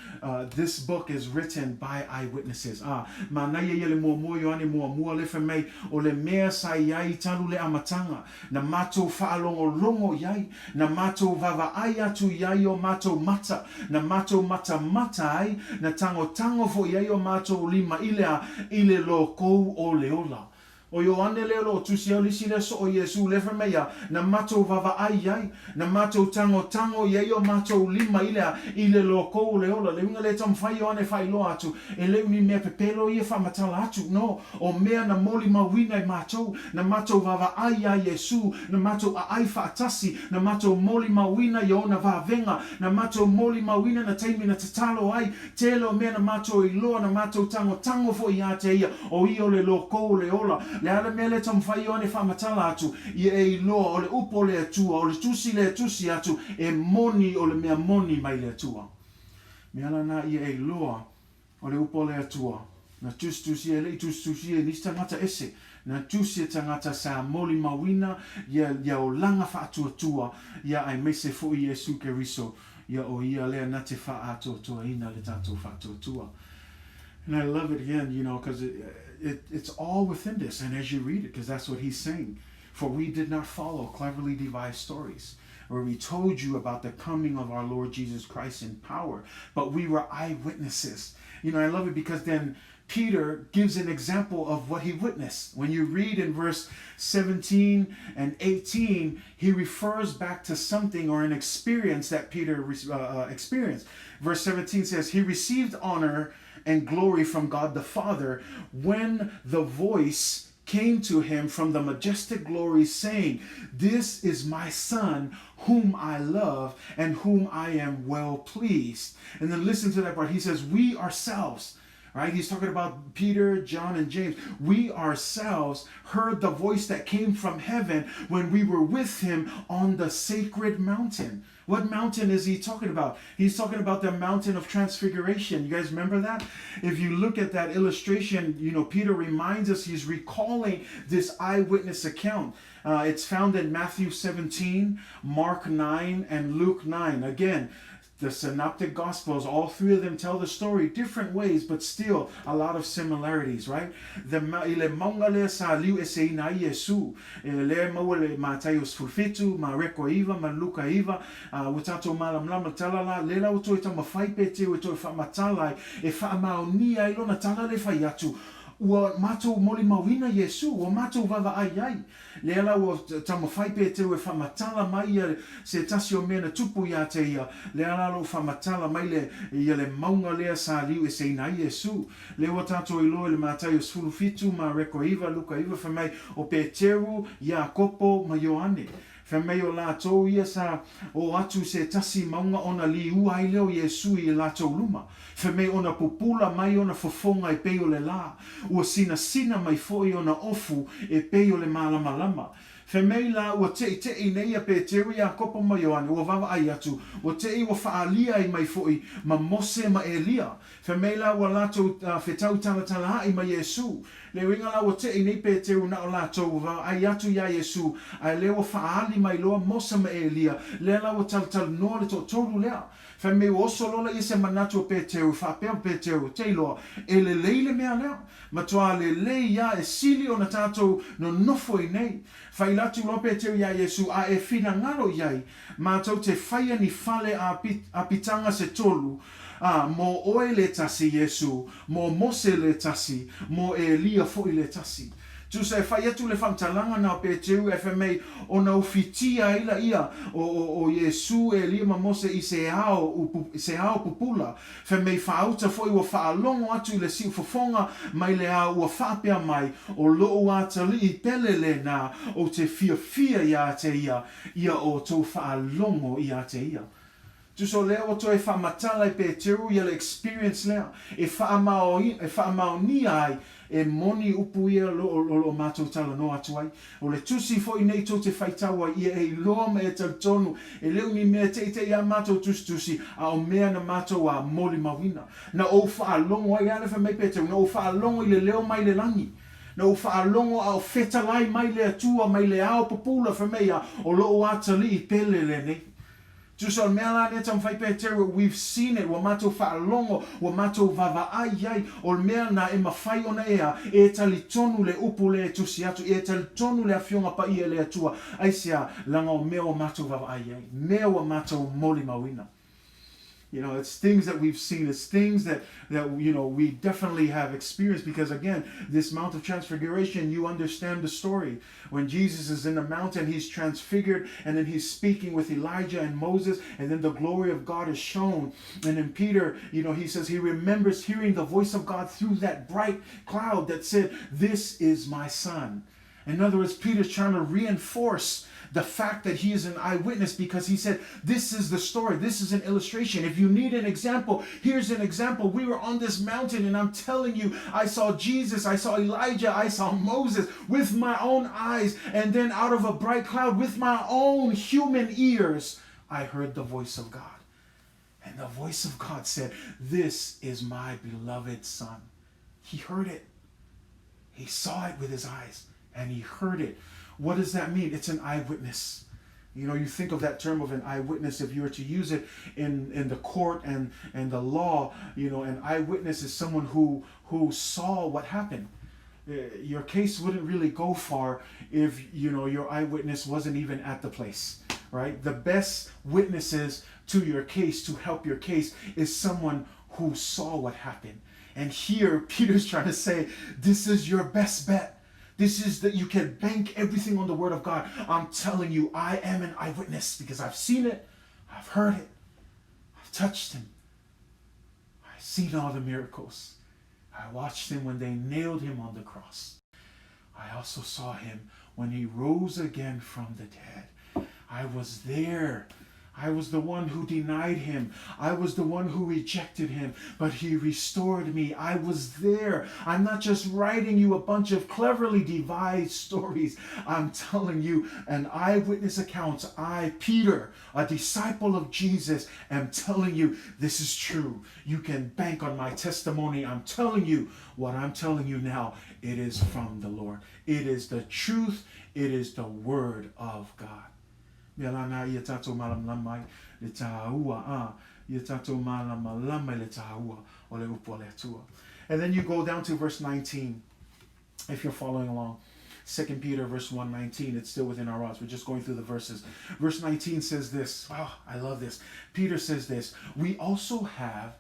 this book is written by eyewitnesses. A, manaia ia le muamua Ioane muamua le fai mai, o le mea sa i ai talu le amataga, na matou faalogologo i ai, na matou vaavaai atu i ai o matou mata, na matou matamata ai, na tagotago foi i ai o matou lima i le a, i le lokou o le ola. O Ioane lea o lo o tusi au le isi lea soo Iesu lea fai mai ia, na matou vaavaai i ai, na matou tagotago i ai o matou lima i le a, i le lokou o le ola. Le uiga lea e taumafai Ioane e faailoa atu, e le o ni mea pepelo ia faamatala atu, no, o mea na molimauina e matou, na matou vaavaai iā Iesu, na matou aai faatasi, na matou molimauina i ona vavega, na matou molimauina na taimi na tatalo ai, Tele o mea na matou iloa, na matou tagotago foi iā te ia, o ia o le lokou o le ola. Le a le mea lea taumafai Ioane e faamatala atu, ia e iloa, o le upu o le Atua, o le tusi lea e tusi atu, e moni o le mea moni mai le Atua. Mea la na ia e iloa, o le upu o le Atua, na tusitusia, e le i tusitusia e nisi tagata ese, na tusi e tagata sa molimauina ia, ia olaga faatuatua, ia aemaise foi Iesu Keriso, Ia o ia lea na te faaatoatoaina le tatou faatuatua. And I love it again, you know, because it, it, it's all within this. And as you read it, because that's what he's saying. For we did not follow cleverly devised stories where we told you about the coming of our Lord Jesus Christ in power, but we were eyewitnesses. You know, I love it because then Peter gives an example of what he witnessed. When you read in verse 17 and 18, he refers back to something or an experience that Peter experienced. Verse 17 says, He received honor and glory from God the Father when the voice came to him from the majestic glory, saying, This is my Son, whom I love and whom I am well pleased. And then listen to that part. He says, We ourselves, right? He's talking about Peter, John, and James. We ourselves heard the voice that came from heaven when we were with him on the sacred mountain. What mountain is he talking about? He's talking about the mountain of transfiguration. You guys remember that? If you look at that illustration, you know, Peter reminds us he's recalling this eyewitness account. It's found in Matthew 17, Mark 9, and Luke 9. Again, the Synoptic Gospels, all three of them tell the story different ways, but still a lot of similarities, right? The, i le mauga lea sa liu eseina ai Iesu, e lea e maua le Mataio 17, Mareko 9, ma Luka 9, ua tatou malamalama tala la, le la ua toe taumafai Peteru e toe faamatala ai, e faamaonia ai lona tala le fai atu, ua matou molimauina Iesu, ua matou vaavaai ai. Lea la ua taumafai Peteru e faamatala mai ia se tasi o mea na tupu iā te ia, lea la lou faamatala mai le ia le mauga lea sa liu eseina ai Iesu. Lea ua tatou iloa i le Mataio 17, Mareko 9, Luka 9, fai mai o Peteru, Iakopo ma Ioane. Fai mai o latou ia sa o atu se tasi mauga ona liua ai lea o Iesu i latou luma. Fai mai ona pupula mai ona fofoga e pei o le lā, ua sinasina mai foi ona ofu e pei o le malamalama. Fai mai la ua teʻiteʻi nei ia Peteru, Iakopo ma Ioane, ua vaavaai atu, ua teʻi ua faaalia ai mai foi ma Mose ma Elia. Fai mai la ua latou fetau talatala aʻi ma Iesu. Le uiga la ua teʻi nei Peteru na o latou ua vaavaai atu iā Iesu, ae lea ua faaali mai loa Mose ma Elia, lea la ua talatalanoa le toatolu lea. Fai mai ua oso loa lea se manatu o Peteru, faapea o Peteru, Te iloa, e lelei le mea lea. Matuā lelei ia e sili ona tatou nonofo i nei. Fai Alu atu loa Peteru iā Iesu, a e finagalo i ai, matou te whaia ni fale apitaga se tolu, a, mo oe le tasi, Iesu, mo Mose le tasi, mo Elia foi le tasi. Tusa e fai atu le faamatalaga na o Peteru fma ona ufitia ai laia o, o, o Iesu, Elia ma Mose i se ao, upu, se ao pupula. Fai mai faauta foi ua faalogo atu i le siufofoga mai le ao ua faapea mai, O lou atalii pele lena, ou te fiafia iā te ia, ia outou faalogo iā te ia. Tusa o lea ua toe faamatala e Peteru ia le experience lea e e faamaonia ai E moni upu ia o lo o matou talanoa atu ai. O le tusi foi nei tou te faitau ai, ia e iloa ma e talitonu, e le o ni mea teitei a matou tusitusi, a o mea na matou a molimauina. Na ou faalogo ai, a lea fai mai Peteru, na ou faalogo i le leo mai le lagi. Na ou faalogo a o fetalai mai le Atua mai le ao pupula, fai mai ia, o lou atalii pele lenei. Tusa o le mea la lea taumafai Peteru, we've seen it, ua matou faalogo, ua matou vaavaai i ai, o le mea na e mafai ona e a, e talitonu le upu lea e tusi atu, e talitonu le Afioga Paia i le Atua, aisea, leaga o mea ua matou vaavaai i ai, mea ua matou molimauina. You know, it's things that we've seen, it's things that, that you know, we definitely have experienced because, again, this Mount of Transfiguration, you understand the story. When Jesus is in the mountain, he's transfigured, and then he's speaking with Elijah and Moses, and then the glory of God is shown. And then Peter, you know, he says he remembers hearing the voice of God through that bright cloud that said, This is my son. In other words, Peter's trying to reinforce the fact that he is an eyewitness because he said, This is the story. This is an illustration. If you need an example, here's an example. We were on this mountain, and I'm telling you, I saw Jesus, I saw Elijah, I saw Moses with my own eyes, and then out of a bright cloud, with my own human ears, I heard the voice of God. And the voice of God said, This is my beloved Son. He heard it. He saw it with his eyes and he heard it. What does that mean? It's an eyewitness. You know, you think of that term of an eyewitness, if you were to use it in, in the court and, and the law, you know, an eyewitness is someone who, who saw what happened. Eh, your case wouldn't really go far if, you know, your eyewitness wasn't even at the place, right? The best witnesses to your case, to help your case, is someone who saw what happened. And here, Peter's trying to say, this is your best bet. This is that you can bank everything on the word of God. I'm telling you, I am an eyewitness because I've seen it, I've heard it, I've touched him, I've seen all the miracles. I watched him when they nailed him on the cross. I also saw him when he rose again from the dead. I was there. I was the one who denied him. I was the one who rejected him, but he restored me. I was there. I'm not just writing you a bunch of cleverly devised stories. I'm telling you an eyewitness account. I, Peter, a disciple of Jesus, am telling you this is true. You can bank on my testimony. I'm telling you what I'm telling you now. It is from the Lord. It is the truth. It is the word of God. Mea la na ia tatou malamalama ai le tāua, a, ia tatou malamalama i le tāua o le upu a le Atua. And then you go down to verse 19, if you're following along. 2 Peter verse 119, it's still within our rods. We're just going through the verses. Verse 19 says this. Oh, I love this. Peter says this. We also have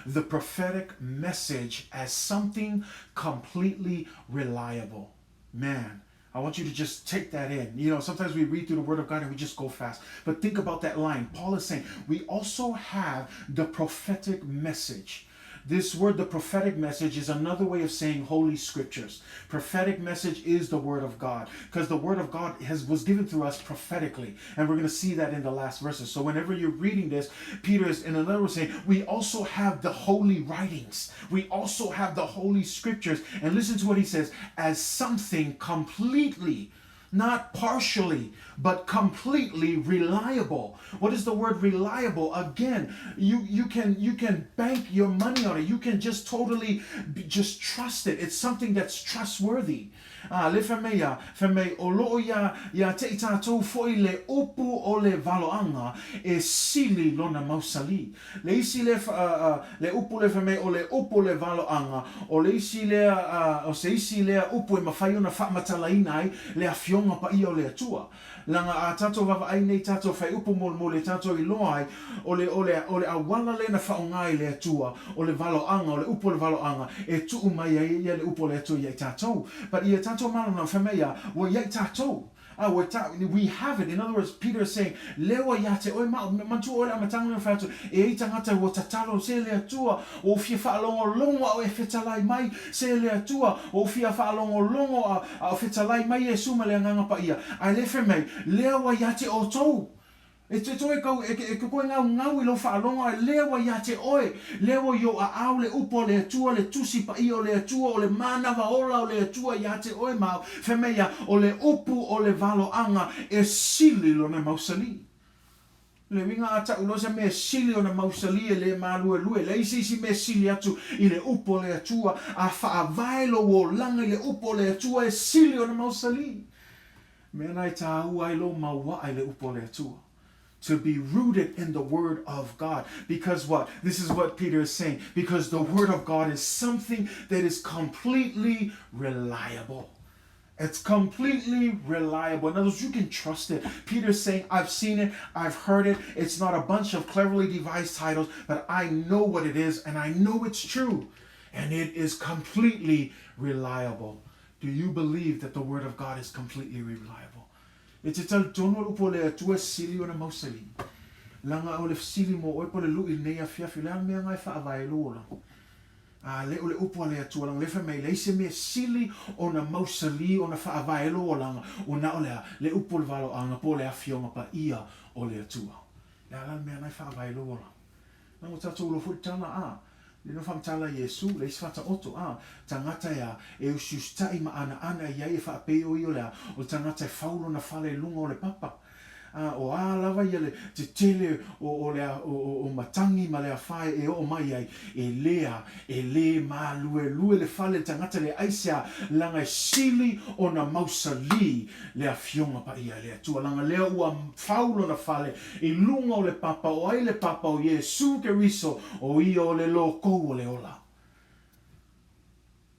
the prophetic message as something completely reliable. Man, I want you to just take that in. You know, sometimes we read through the Word of God and we just go fast. But think about that line. Paul is saying, we also have the prophetic message. This word, the prophetic message, is another way of saying Holy Scriptures. Prophetic message is the Word of God, because the Word of God has was given through us prophetically. And we're going to see that in the last verses. So whenever you're reading this, Peter is in another way saying, we also have the holy writings. We also have the Holy Scriptures. And listen to what he says, as something completely, not partially, but completely reliable. What is the word reliable? Again, you, you can you can bank your money on it. You can just totally just trust it. It's something that's trustworthy. A, le fai mai ia, fai mai, o loo ia, ia te i tātou foi le upu o le valoanga e sili lona mausali. Le isi le, a, a, le upu le fai mai o le upu o le valoanga, o le isi lea, a, o se isi lea upu e mafai ona faamatalaina ai le afioga Afioga Paia o le Atua. Leaga a tatou vaavaai nei i tatou faaiupu molimoli e tatou iloa ai, o le, o le, o le auala lea na faaaoga e le Atua, o le valoaga, o le upu o le valoaga, e tuu mai ai ia le upu o le Atua ia i tatou. But ia tatou malamalama, fai mai a, ua ia i tatou. A ua ta, we have it. In other words, Peter is saying, lea ua ia te oe ma au. Manatua oe le amataga lea na fai atu, e i ai tagata ua tatalo, se le Atua, Ua ou fia faalogologo a o e fetalai mai, se le Atua, ua ou fia faalogologo a, a o fetalai mai Iesu ma le Agaga Paia, ae le fai mai, lea ua ia te outou. E te toe kau, e, e te toe gaugau i lou faalogo, ae lea ua ia te oe, lea ua i ou aao le upu a le Atua, le Tusi Paia o le Atua, o le manava ola o le Atua ia te oe ma au. Fai mai ia, o le upu o le valoaga e sili lona mausali. Le uiga a ta'u loa se mea sili ona mausali e le maluelue, leai se isi mea sili atu i le upu a le Atua, a faavae lou olaga i le upu a le Atua e sili ona mausali. Mea na e tāua ai lou maua'a i le upu a le Atua. To be rooted in the word of God. Because what? This is what Peter is saying. Because the word of God is something that is completely reliable. It's completely reliable. In other words, you can trust it. Peter's saying, I've seen it, I've heard it. It's not a bunch of cleverly devised titles, but I know what it is and I know it's true. And it is completely reliable. Do you believe that the Word of God is completely reliable? E te talitonu o le upu o le Atua e sili ona mausali. Leaga o le fesili mo oe po o le luʻi i lenei afiafi, o le a le mea na e faavae ai lou olaga? A le o le upu a le Atua, leaga lea fai mai, leai se mea sili ona mausali ona faavae lou olaga, ua na o le a? Le upu o le valoaga po o le Afioga Paia o le Atua. Le a la le mea na e faavae lou olaga? Leaga ua tatou iloa foi le tala, a, le no faamatala a Iesu, leai se faataoto, a, tagata e a, e usiusitaʻi ma anaana i ai e faapei o ia o le a, o le tagata e fau lona fale i luga o le papa. A o a lava ia le tetele o, o le, o, o, o matagi ma le afa e oo mai ai, e le a, e le maluelue le fale le tagata le aisea, leaga e sili ona mausali le Afioga Paia e le Atua, leaga lea ua fau lona fale i luga o le papa, o ai le papa? O Iesu Keriso, o ia o le lokou o le ola.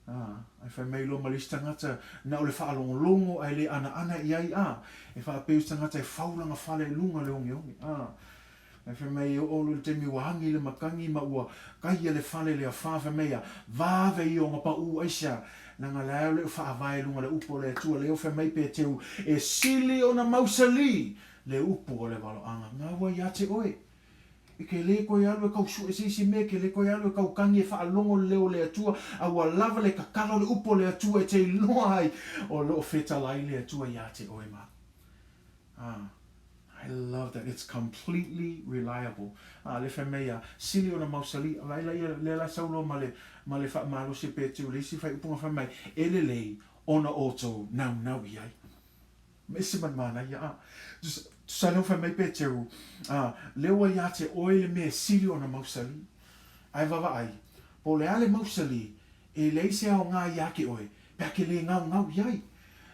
Ā, ae fai mai loa ma le isi tagata, na o le faalogologo ae le anaana i ai, ā, e faapea isi tagata e fau lana fale i luga o le ogeoge, ā, ae fai mai e oo loa i le taimi ua agi le matagi ma ua kaia le fale i le afā, fai mai ia, vave ia ona paʻū, aisea, leaga la e le o faavae i luga o le upu a le Atua, lea ua fai mai Peteru, e sili ona mausali le upu o le valoaga, gaua ia te oe. E ke lē koe alu e kau suʻe se isi mea, e ke lē koe alu e kau kagi e faalogo le leo o le Atua, a ua lava le kakala o le upu o le Atua e te iloa ai o loo fetalai le Atua iā te oe ma. Ah, I love that. It's completely reliable. Ah, le fai mai ia, sili ona mausali, vaai la ia, lea la sau loa ma le, ma le faamalosi e Peteru, le isi faaiupuga fai mai, e lelei ona outou naunau i ai. Ma ese ma le manaia, a. Tusa lea ua fai mai Peteru, a, lea ua ia te oe le mea e sili ona mausali. Ae vaavaai, po o le a le mausali, e leai se aoga ia te oe, pe a ke le gaugau i ai.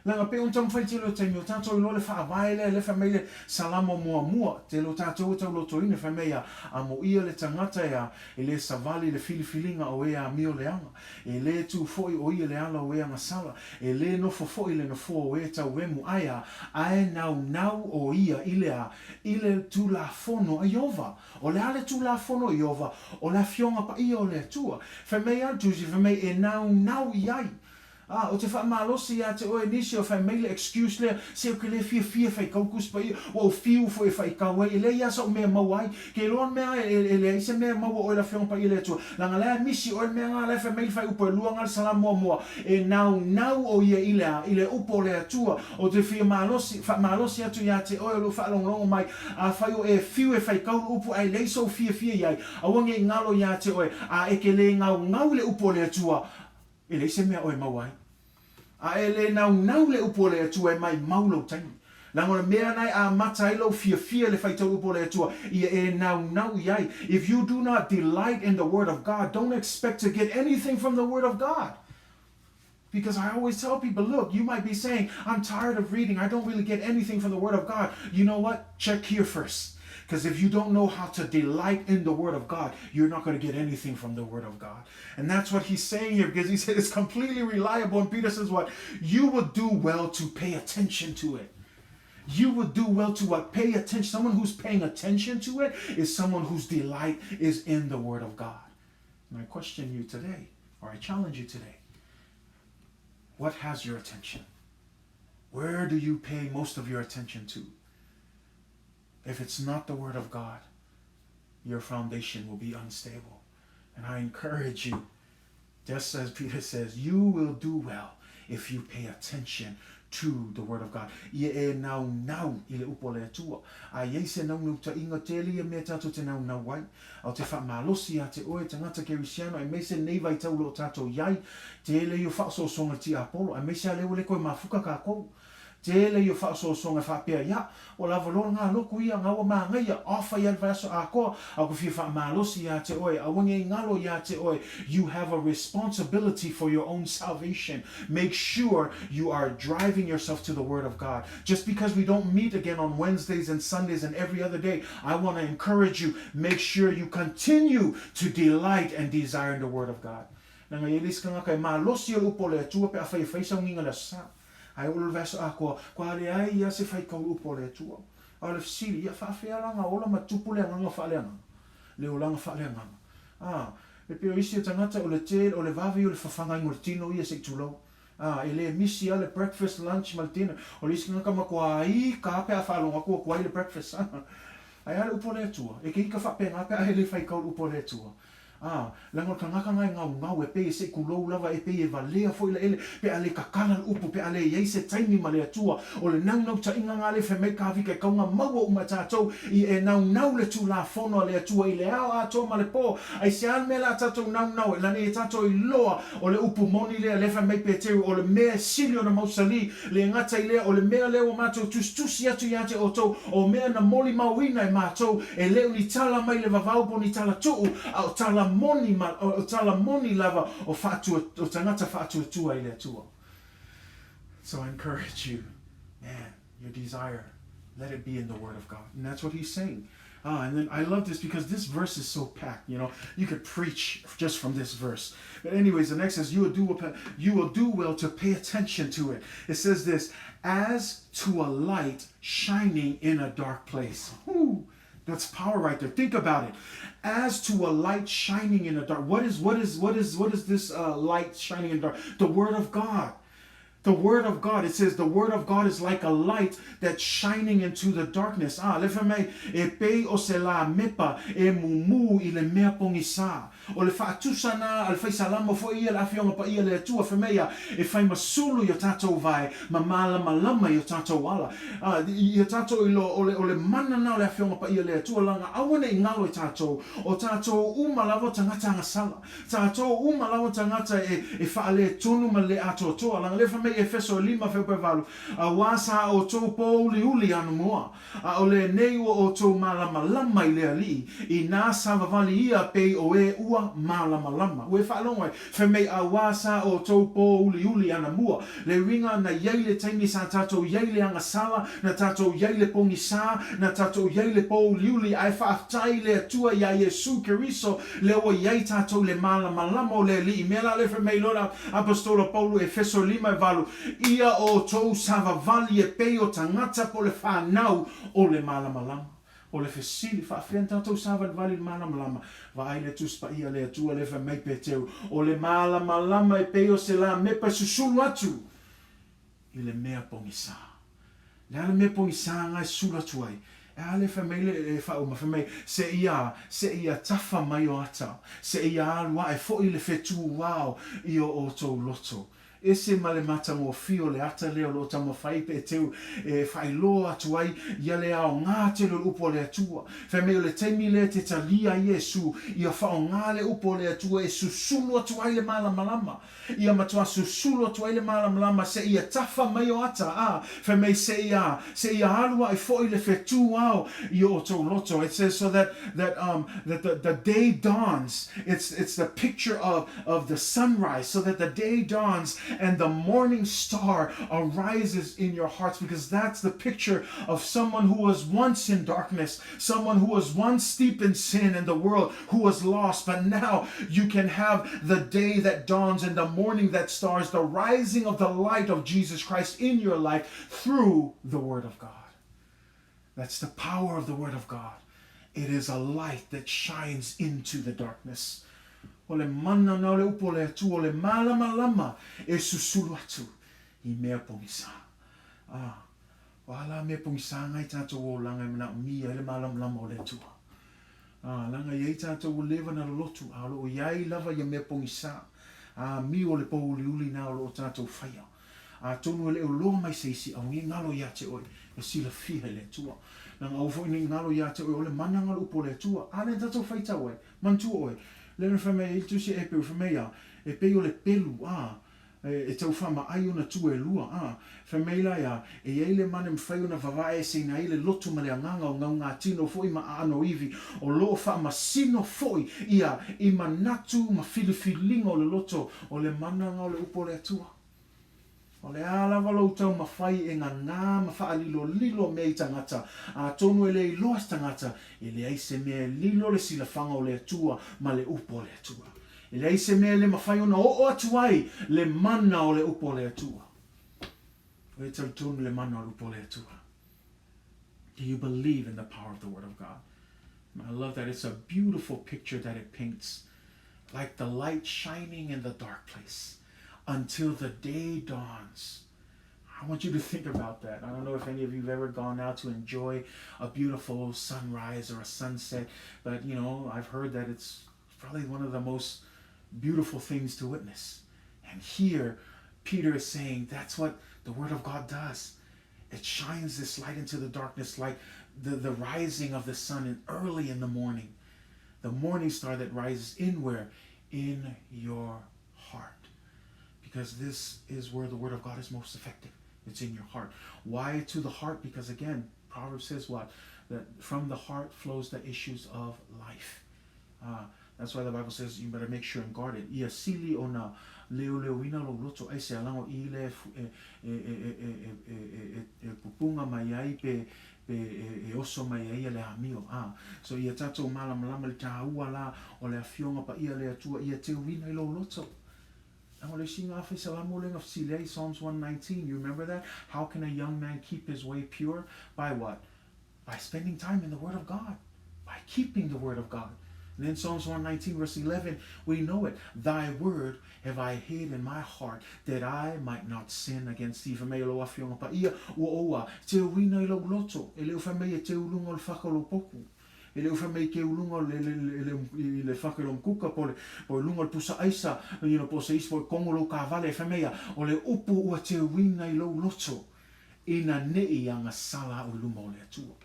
Leaga pei ona taumafai tele o taimi o tatou iloa le faavae lea, lea fai mai le Salamo muamua, tele o tatou e taulotoina, fai mai a, amoia le tagata e a, e le savali le filifiliga o e amio leaga. E lē tū foi o ia le ala o e agasala, e lē nofo foi le nofoa o e tauemu ae a, ae naunau o ia i le a, i le Tulafono a Ieova. O le a le Tulafono a Ieova? O le Afioga Paia o le Atua. Fai mai a le Tusi, fai mai e naunau i ai. A, ou te faamalosi ia te oe nisi o fai mai le excuse lea, se ou ke lē fiafia e faitau Tusi Paia, ua ou fiu foi e faitau ai, e leai a sa'u mea e maua ai. Ke iloa le mea e, e leai se mea e maua oe i le Afioga Paia le Atua, leaga la e misi oe le mea na la e fai mai le faaiupu e lua na le Salamo muamua, e naunau o ia i le a, i le upu o le Atua. Ou te fia malosi, faamalosi atu ia te oe o lou faalogologo mai, afai o e fiu e faitau le upu ae leai sou fiafia i ai, aua nei galo ia te oe, a e ke lē gaugau i le upu o le Atua, E leai se mea oe maua ai. A e le naunau le upu o le Atua e maimau lou taimi. Leaga o le mea na e amata ai lou fiafia i le faitau upu o le Atua, ia e naunau i ai. If you do not delight in the word of God, don't expect to get anything from the word of God. Because I always tell people, look, you might be saying, I'm tired of reading, I don't really get anything from the word of God. You know what? Check here first. Because if you don't know how to delight in the Word of God, you're not going to get anything from the Word of God. And that's what he's saying here because he said it's completely reliable. And Peter says, What? You would do well to pay attention to it. You would do well to what? Pay attention. Someone who's paying attention to it is someone whose delight is in the Word of God. And I question you today, or I challenge you today. What has your attention? Where do you pay most of your attention to? If it's not the Word of God, your foundation will be unstable. And I encourage you, just as Peter says, you will do well if you pay attention to the Word of God. Ia e naunau i le upu a le Atua. A i ai se naunautaiga tele ia mea tatou te naunau ai, a o te faamalosi ia te oe, tagata Kerisiano, aemaise lenei vaitau o lo o tatou i ai, tele ia o faaosoosoga i le tiapolo, aemaise lava lea ua le toe mafuka kakou. Tele ia o faaosoosoga e faapea, Ia, ua lava loa nga lotu ia, nga ua magaia, off ai a le vaiaso atoa, a ua fia faamalosi ia te oe, aua nei galo ia te oe, you have a responsibility for your own salvation, make sure you are driving yourself to the Word of God. Just because we don't meet again on Wednesdays and Sundays and every other day, I want to encourage you, make sure you continue to delight and desire in the Word of God. Leaga e i ai le isi tagata e malosi o le upu o le Atua pe afai e fai sauniga i le Aso Sa. Ae oo i le vaiaso atoa, kua leai ia se faitau i le upu o le Atua. A o le fesili, ia faafea la na ola ma tupu le agaga faaleagaga? Le olaga faaleagaga. A, e pei o isi o tagata o le tele, o le vave ia o le fafagaina o le tino ia se i tulou. A, e le misi lava le breakfast, lunch ma le dinner. O le isi tagata matua ika lava pe a faalogo atu ua tuai le breakfast. Ae a le upu a le Atua? E te ika faapena pe a e le faitau i le upu a le Atua. Ā, leaga o le tagata na e gaugau, e pei e seʻi tulou lava, e pei e valea foi laʻele, pe a le tatala le upu, pe a le i ai se taimi ma le Atua. O le naunautaiga na lea fai mai Kavika e kauga maua uma e tatou i e naunau le Tulafono a le Atua i le ao atoa ma le po. Aisea le mea le a tatou naunau ai? Lana ia tatou iloa o le upu moni lea, lea fai mai Peteru, o le mea e sili ona mausali, le gata i lea, o le mea lea ua matou tusitusi atu ia te outou, o mea na molimauina e matou, e le o ni tala mai le vavau po o ni tala tuu, a o tala moni ma, o tala moni lava o faatua, o tagata faatuatua i le Atua. So I encourage you, man, your desire, let it be in the Word of God. And that's what he's saying. Ah, and then I love this because this verse is so packed, you know. You could preach just from this verse. But anyways, the next says you will do you will do well to pay attention to it. It says this, as to a light shining in a dark place. Whew, that's power right there. Think about it. As to a light shining in a dark. What is what is what is what is this uh, light shining in the dark? The word of God. The word of God, it says the word of God is like a light that's shining into the darkness. Ah, le fai mai, e pei o se lamepa e mumu i le mea pogisā. O le faatusa na a le faisalamo foi ia le Afioga Paia le Atua, fai mai ia, e fai ma sulu i o tatou vae, ma malamalama i o tatou ala. Ah, i o tatou iloa, o le, o le mana na o le Afioga Paia le Atua, laga aua ne i galo e tatou, o tatou uma lava o tagata agasala. Tatou uma lava tagata e e faaletonu ma le atoatoa, leaga lea fai mai Efeso e lima feupa e valu, Auā sa outou pōuliuli anamua, a o lenei ua outou malamalama i le Alii, inā savavali ia pei o e ua malamalama. Ua e faalogo ai, fai mai auā sa outou pōuliuli anamua, le uiga na iai le taimi sa tatou iai le agasala, na tatou iai le pogisā, na tatou iai le pōuliuli, ae faafetai i le Atua iā Iesu Keriso, Lea ua i ai tatou i le malamalama o le Alii. Mea la lea fai mai loa le Apostola Paulo Efeso 5 e 8, Ia outou savavali e pei o tagata po o le fanau o le malamalama. O le fesili, faafefea na tatou savalivali i le malamalama? Vaai le Tusi Paia a le Atua lea fai mai Peteru, O le malamalama e pei o se lamepa e susulu atu i le mea pogisā. Le a le mea pogisā na e susulu atu ai? E a le fai mai le e faauma, fai mai, Seia, seia tafa mai o ata, seia alu aʻe foʻi le fetuuao i o outou loto. Ese ma le matagofie o le ata lea o lo o taumafai Peteu e faailoa atu ai ia le aoga tele o le upu a le Atua. Fai mai o le taimi lea te talia ai Iesu, ia faaaoga le upu a le Atua e susulu atu ai le malamalama. Ia matua susulu atu ai le malamalama seia tafa mai o ata, a, fai mai seia, seia alu aʻe foʻi le fetu ao i o outou loto. It says so that, that, um, that the, the day dawns. It's, it's the picture of, of the sunrise, so that the day dawns and the morning star arises in your hearts because that's the picture of someone who was once in darkness, someone who was once steep in sin in the world, who was lost, but now you can have the day that dawns and the morning that stars, the rising of the light of Jesus Christ in your life through the Word of God. That's the power of the Word of God. It is a light that shines into the darkness. O le mana na o le upu o le Atua, o le malamalama e susulu atu i mea pogisa. Ah, o a la mea pogisa ngai tatou olaga e manaomia ai le malamalama o le Atua. Ah, leaga e i ai tatou ua leva na lolotu, a o lo o i ai lava ia mea pogisa, amio o le pōuliuli na o lo o tatou faia. Atonu e le o loa mai se isi aua nei galo ia te oe, e silafia e le Atua. Leaga aua foi nei galo ia te oe o le mana nga o le upu o le Atua. A lea na tatou faitau ai, manatua oe, lea na fai mai ai le Tusi a Epeu, fai mai a, e pei o le pelu, a, e tau faamaai ona tua e lua, a, fai mai la ia, e i ai le mana e mafai ona vavaeeseina ai le loto ma le agaga o gaugatino foi ma aano ivi, o lo o faamasino foi ia i manatu ma filifiliga o le loto o le mana nga o le upu o le Atua. O le a lava lou taumafai e gagā ma faalilolilo mea i tagata, atonu e le iloa se tagata, e leai se mea e lilo le silafaga o le Atua ma le upu a le Atua. E leai se mea e le mafai ona oo atu ai le mana o le upu a le Atua. O e talitonu le mana o le upu a le Atua. Do you believe in the power of the Word of God? I love that. It's a beautiful picture that it paints. Like the light shining in the dark place until the day dawns. I want you to think about that. I don't know if any of you have ever gone out to enjoy a beautiful sunrise or a sunset, but you know, I've heard that it's probably one of the most beautiful things to witness. And here, Peter is saying that's what the Word of God does. It shines this light into the darkness like the, the rising of the sun in early in the morning. The morning star that rises in where? In your heart. Because this is where the Word of God is most effective. It's in your heart. Why to the heart? Because again, Proverbs says what? That from the heart flows the issues of life. Uh, that's why the Bible says you better make sure and guard it. Ia sili ona leoleoina lou loto ai se alago i le e, e, e, e, e, e, e, e pupunga mai ai pe pe e, e oso mai ai le amio. Ah, so ia tatou malamalama le tāua la o le afioga paia le Atua ia teuina i lou loto. O le isi ga faisalamo le gafesili ai, Psalms 119, you remember that? How can a young man keep his way pure? By what? By spending time in the Word of God. By keeping the Word of God. And then Psalms 119 verse 11, we know it. Thy word have I hid in my heart that I might not sin against thee. Fai mai o lou afioga paia ua oua, teuina i lou loto, e le o fai mai e teu luga o le faka o lou poku. E le o fai mai ke uluga o le, le, le, le, i le faka i lou kuka po le, po i luga o le pusa aisa, you know, po o se isi po o kongo lou kavale, e fai mai ia, o le upu ua teuina i lou loto, ina nei agasala au i luma o le Atua.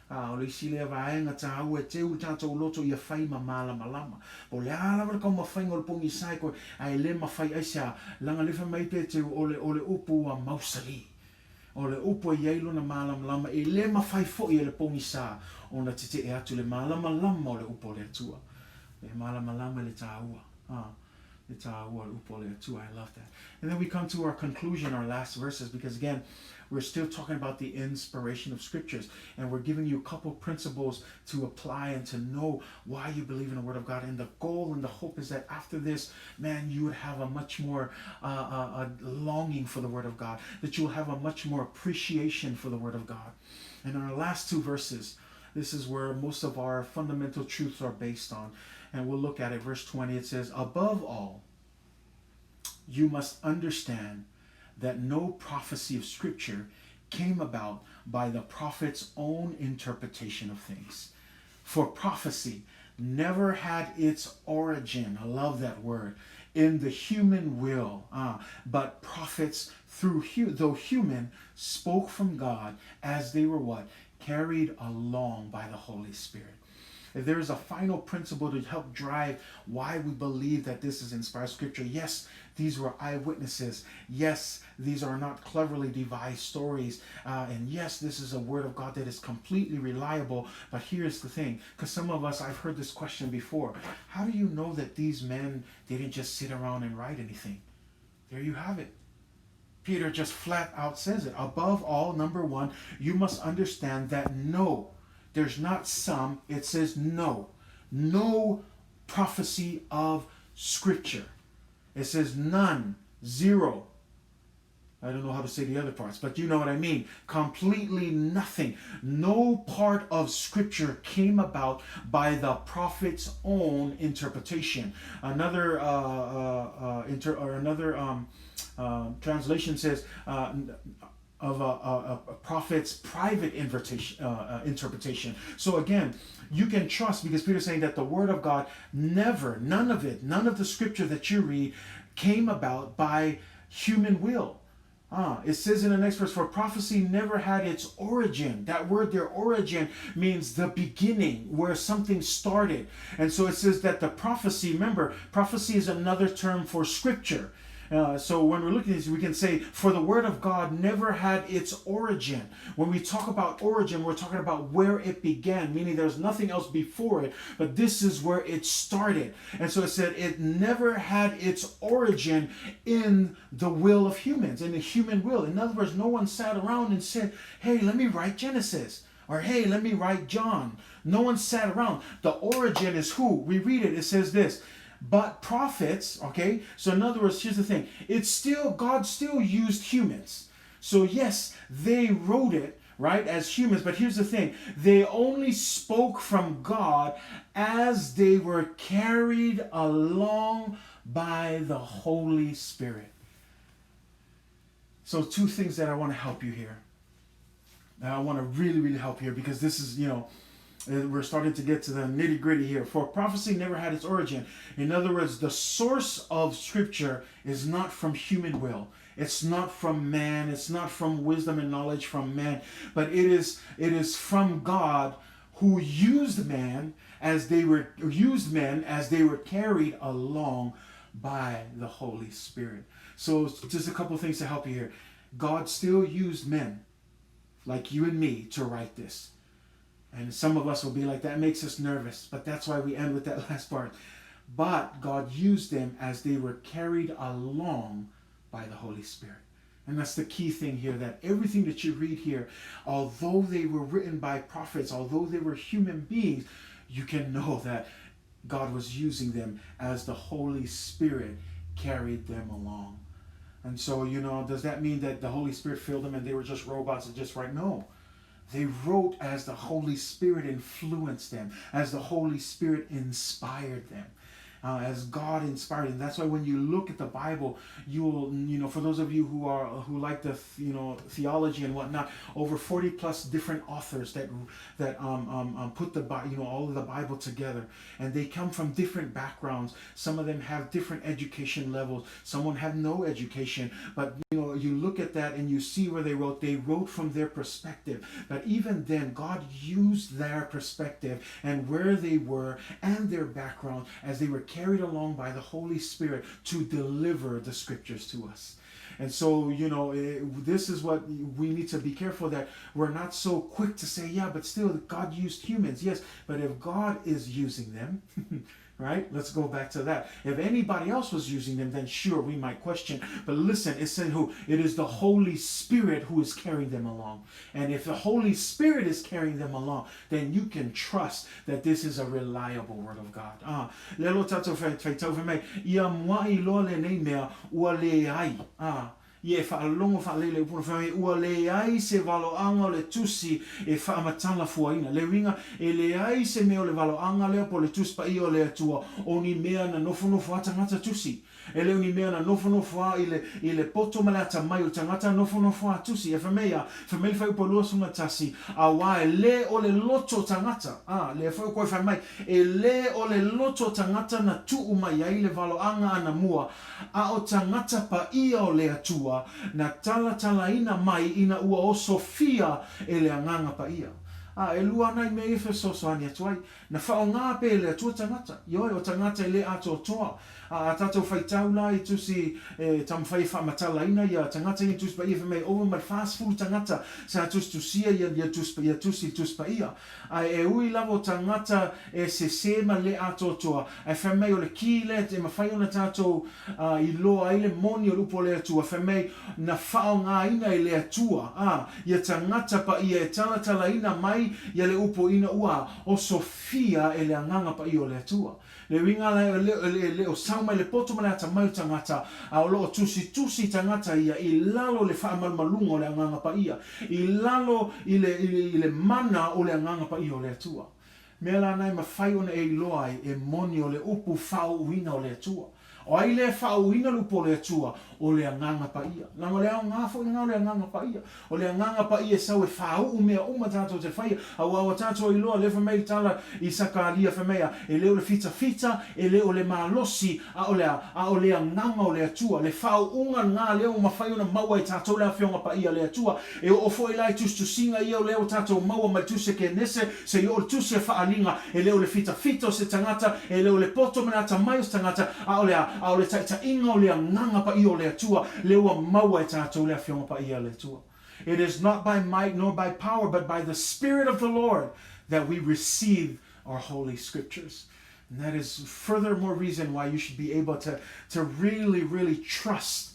A, o le isi lea vaega tāua e teu i tatou loto ia fai ma malamalama. Po o le a lava le kaumafaiga o le pogisa e koe, ae le mafai aisea, leaga le fai mai pe teu o le, o le upu ua mausali. O le upu e i ai lona malamalama, e le mafai foi e le pogisa ona tetee atu le malamalama o le upu a le Atua. E malamalama i le tāua. A. Le tāua o le upu a le Atua. I love that. And then we come to our conclusion, our last verses, because again, we're still talking about the inspiration of scriptures, and we're giving you a couple principles to apply and to know why you believe in the Word of God. And the goal and the hope is that after this, man, you would have a much more a longing for the Word of God, that you will have a much more appreciation for the Word of God. And in our last two verses, this is where most of our fundamental truths are based on. And we'll look at it. Verse 20, it says, Above all, you must understand that no prophecy of Scripture came about by the prophet's own interpretation of things. For prophecy never had its origin, I love that word, in the human will, but prophets, through though human, spoke from God as they were what? Carried along by the Holy Spirit. If there is a final principle to help drive why we believe that this is inspired scripture, yes, these were eyewitnesses. Yes, these are not cleverly devised stories. And yes, this is a word of God that is completely reliable. But here's the thing, because some of us, I've heard this question before. How do you know that these men didn't just sit around and write anything? There you have it. Peter just flat out says it. Above all, number one, you must understand that no, there's not some, it says no. No prophecy of Scripture. It says none, zero. I don't know how to say the other parts, but you know what I mean. Completely nothing. No part of Scripture came about by the prophet's own interpretation. Another translation says of a prophet's private interpretation. So again, you can trust, because Peter's saying that the word of God never, none of it, none of the Scripture that you read came about by human will. It says in the next verse, for prophecy never had its origin. That word there, origin, means the beginning, where something started. And so it says that the prophecy, remember, prophecy is another term for Scripture. So when we're looking at this, we can say, for the word of God never had its origin. When we talk about origin, we're talking about where it began, meaning there's nothing else before it, but this is where it started. And so it said it never had its origin in the will of humans, in the human will. In other words, no one sat around and said, hey, let me write Genesis. Or, hey, let me write John. No one sat around. The origin is who? We read it. It says this. But prophets, okay? So in other words, here's the thing. It's still, God still used humans. So yes, they wrote it, right, as humans. But here's the thing. They only spoke from God as they were carried along by the Holy Spirit. So two things that I want to help you here. I want to really, really help here, because this is, you know, we're starting to get to the nitty gritty here. For prophecy never had its origin. In other words, the source of Scripture is not from human will. It's not from man. It's not from wisdom and knowledge from man. But it is from God, who used man as they were used men as they were carried along by the Holy Spirit. So just a couple of things to help you here. God still used men like you and me to write this. And some of us will be like, that makes us nervous. But that's why we end with that last part. But God used them as they were carried along by the Holy Spirit. And that's the key thing here, that everything that you read here, although they were written by prophets, although they were human beings, you can know that God was using them as the Holy Spirit carried them along. And so, you know, does that mean that the Holy Spirit filled them and they were just robots and just right? No. They wrote as the Holy Spirit influenced them, as the Holy Spirit inspired them, as God inspired them. That's why when you look at the Bible, you will, you know, for those of you who like the, you know, theology and whatnot, over 40 plus different authors that put the, you know, all of the Bible together, and they come from different backgrounds. Some of them have different education levels. Someone have no education, but you know, you look at that and you see where they wrote. They wrote from their perspective, but even then, God used their perspective and where they were and their background as they were carried along by the Holy Spirit to deliver the Scriptures to us. And so, you know, this is what we need to be careful, that we're not so quick to say, yeah, but still God used humans. Yes, but if God is using them, right? Let's go back to that. If anybody else was using them, then sure, we might question. But listen, it said who? It is the Holy Spirit who is carrying them along. And if the Holy Spirit is carrying them along, then you can trust that this is a reliable word of God. Lelo tato whaitau ia mua I loa le nei mea, ua le ai. Ia e whaalongo whaalele upuna whae, ua le ai se valoanga o le tusi e whaamatala fuaina. Le ringa, e le ai se mea o le valoanga lea po le tusi pa ia o le atua, o ni mea na nofonofo a tangata tusi. E leo ni mea na nofonofo a i le poto ma le ata mai o tangata nofonofo a tusi. E whamea, whamei whai upo lua sunga tasi, a wā e le o le loto tangata. Le whai koe whai mai, e le o le loto tangata na tuu mai ai le valoanga ana mua, a o tangata pa ia o le atua, na talatalaina mai ina ua o Sofia e le anganga pa ia. E lua nai me ife sosoani atu ai. Na whao ngā pe le atua tangata. Ioi o tangata e le atoa toa. A a tatou faitau la i tusi e taumafai e faamatalaina ia tagata ia i Tusi Paia fai mai ova ma le 40 tagata sa tusitusia ia ia Tusi ia tusi i Tusi Paia. Ae e ui lava o tagata e sese ma le atoatoa, ae fai mai o le ki lea e mafai ona tatou iloa ai le moni o le upu a le Atua, fai mai na faaaogaina e le Atua a ia tagata paia e talatalaina mai ia le upu ina ua osofia e le Agaga Paia o le Atua. Le uiga la e le o sau mai le poto ma le atamai o tagata, a o lo o tusitusi tagata ia i lalo o le faamalumaluga o le Agaga Paia, i lalo i le, i le mana o le Agaga Paia o le Atua. Mea la na e mafai ona e iloa ai e moni o le upu faauuina o le Atua. O ai lea e faauuina le upu o le Atua? O le Agaga Paia. Leaga o le aoga foi lena o le Agaga Paia. O le Agaga Paia e sau e faauu mea uma tatou te faia, aua ua tatou iloa, lea fai mai le tala i Sakalia, fai mai a, e le o le fitafita, e le o le malosi, a o le a? A o le Agaga o le Atua. Le faauuga lena lea ua mafai ona maua e tatou le Afioga Paia a le Atua. E oo foi la i tusitusiga ia o lea ua tatou maua mai le Tusi a Kenese, seia oo i le Tusi a Faaliga, e le o le fitafita o se tagata, e le o le poto ma le atamai o se tagata, a o le a? A o le taitaiga o le Agaga Paia o le Atua, lea ua maua e tatou le Afioga Paia a le Atua. It is not by might nor by power, but by the Spirit of the Lord that we receive our Holy Scriptures. And that is further more reason why you should be able to, to really, really trust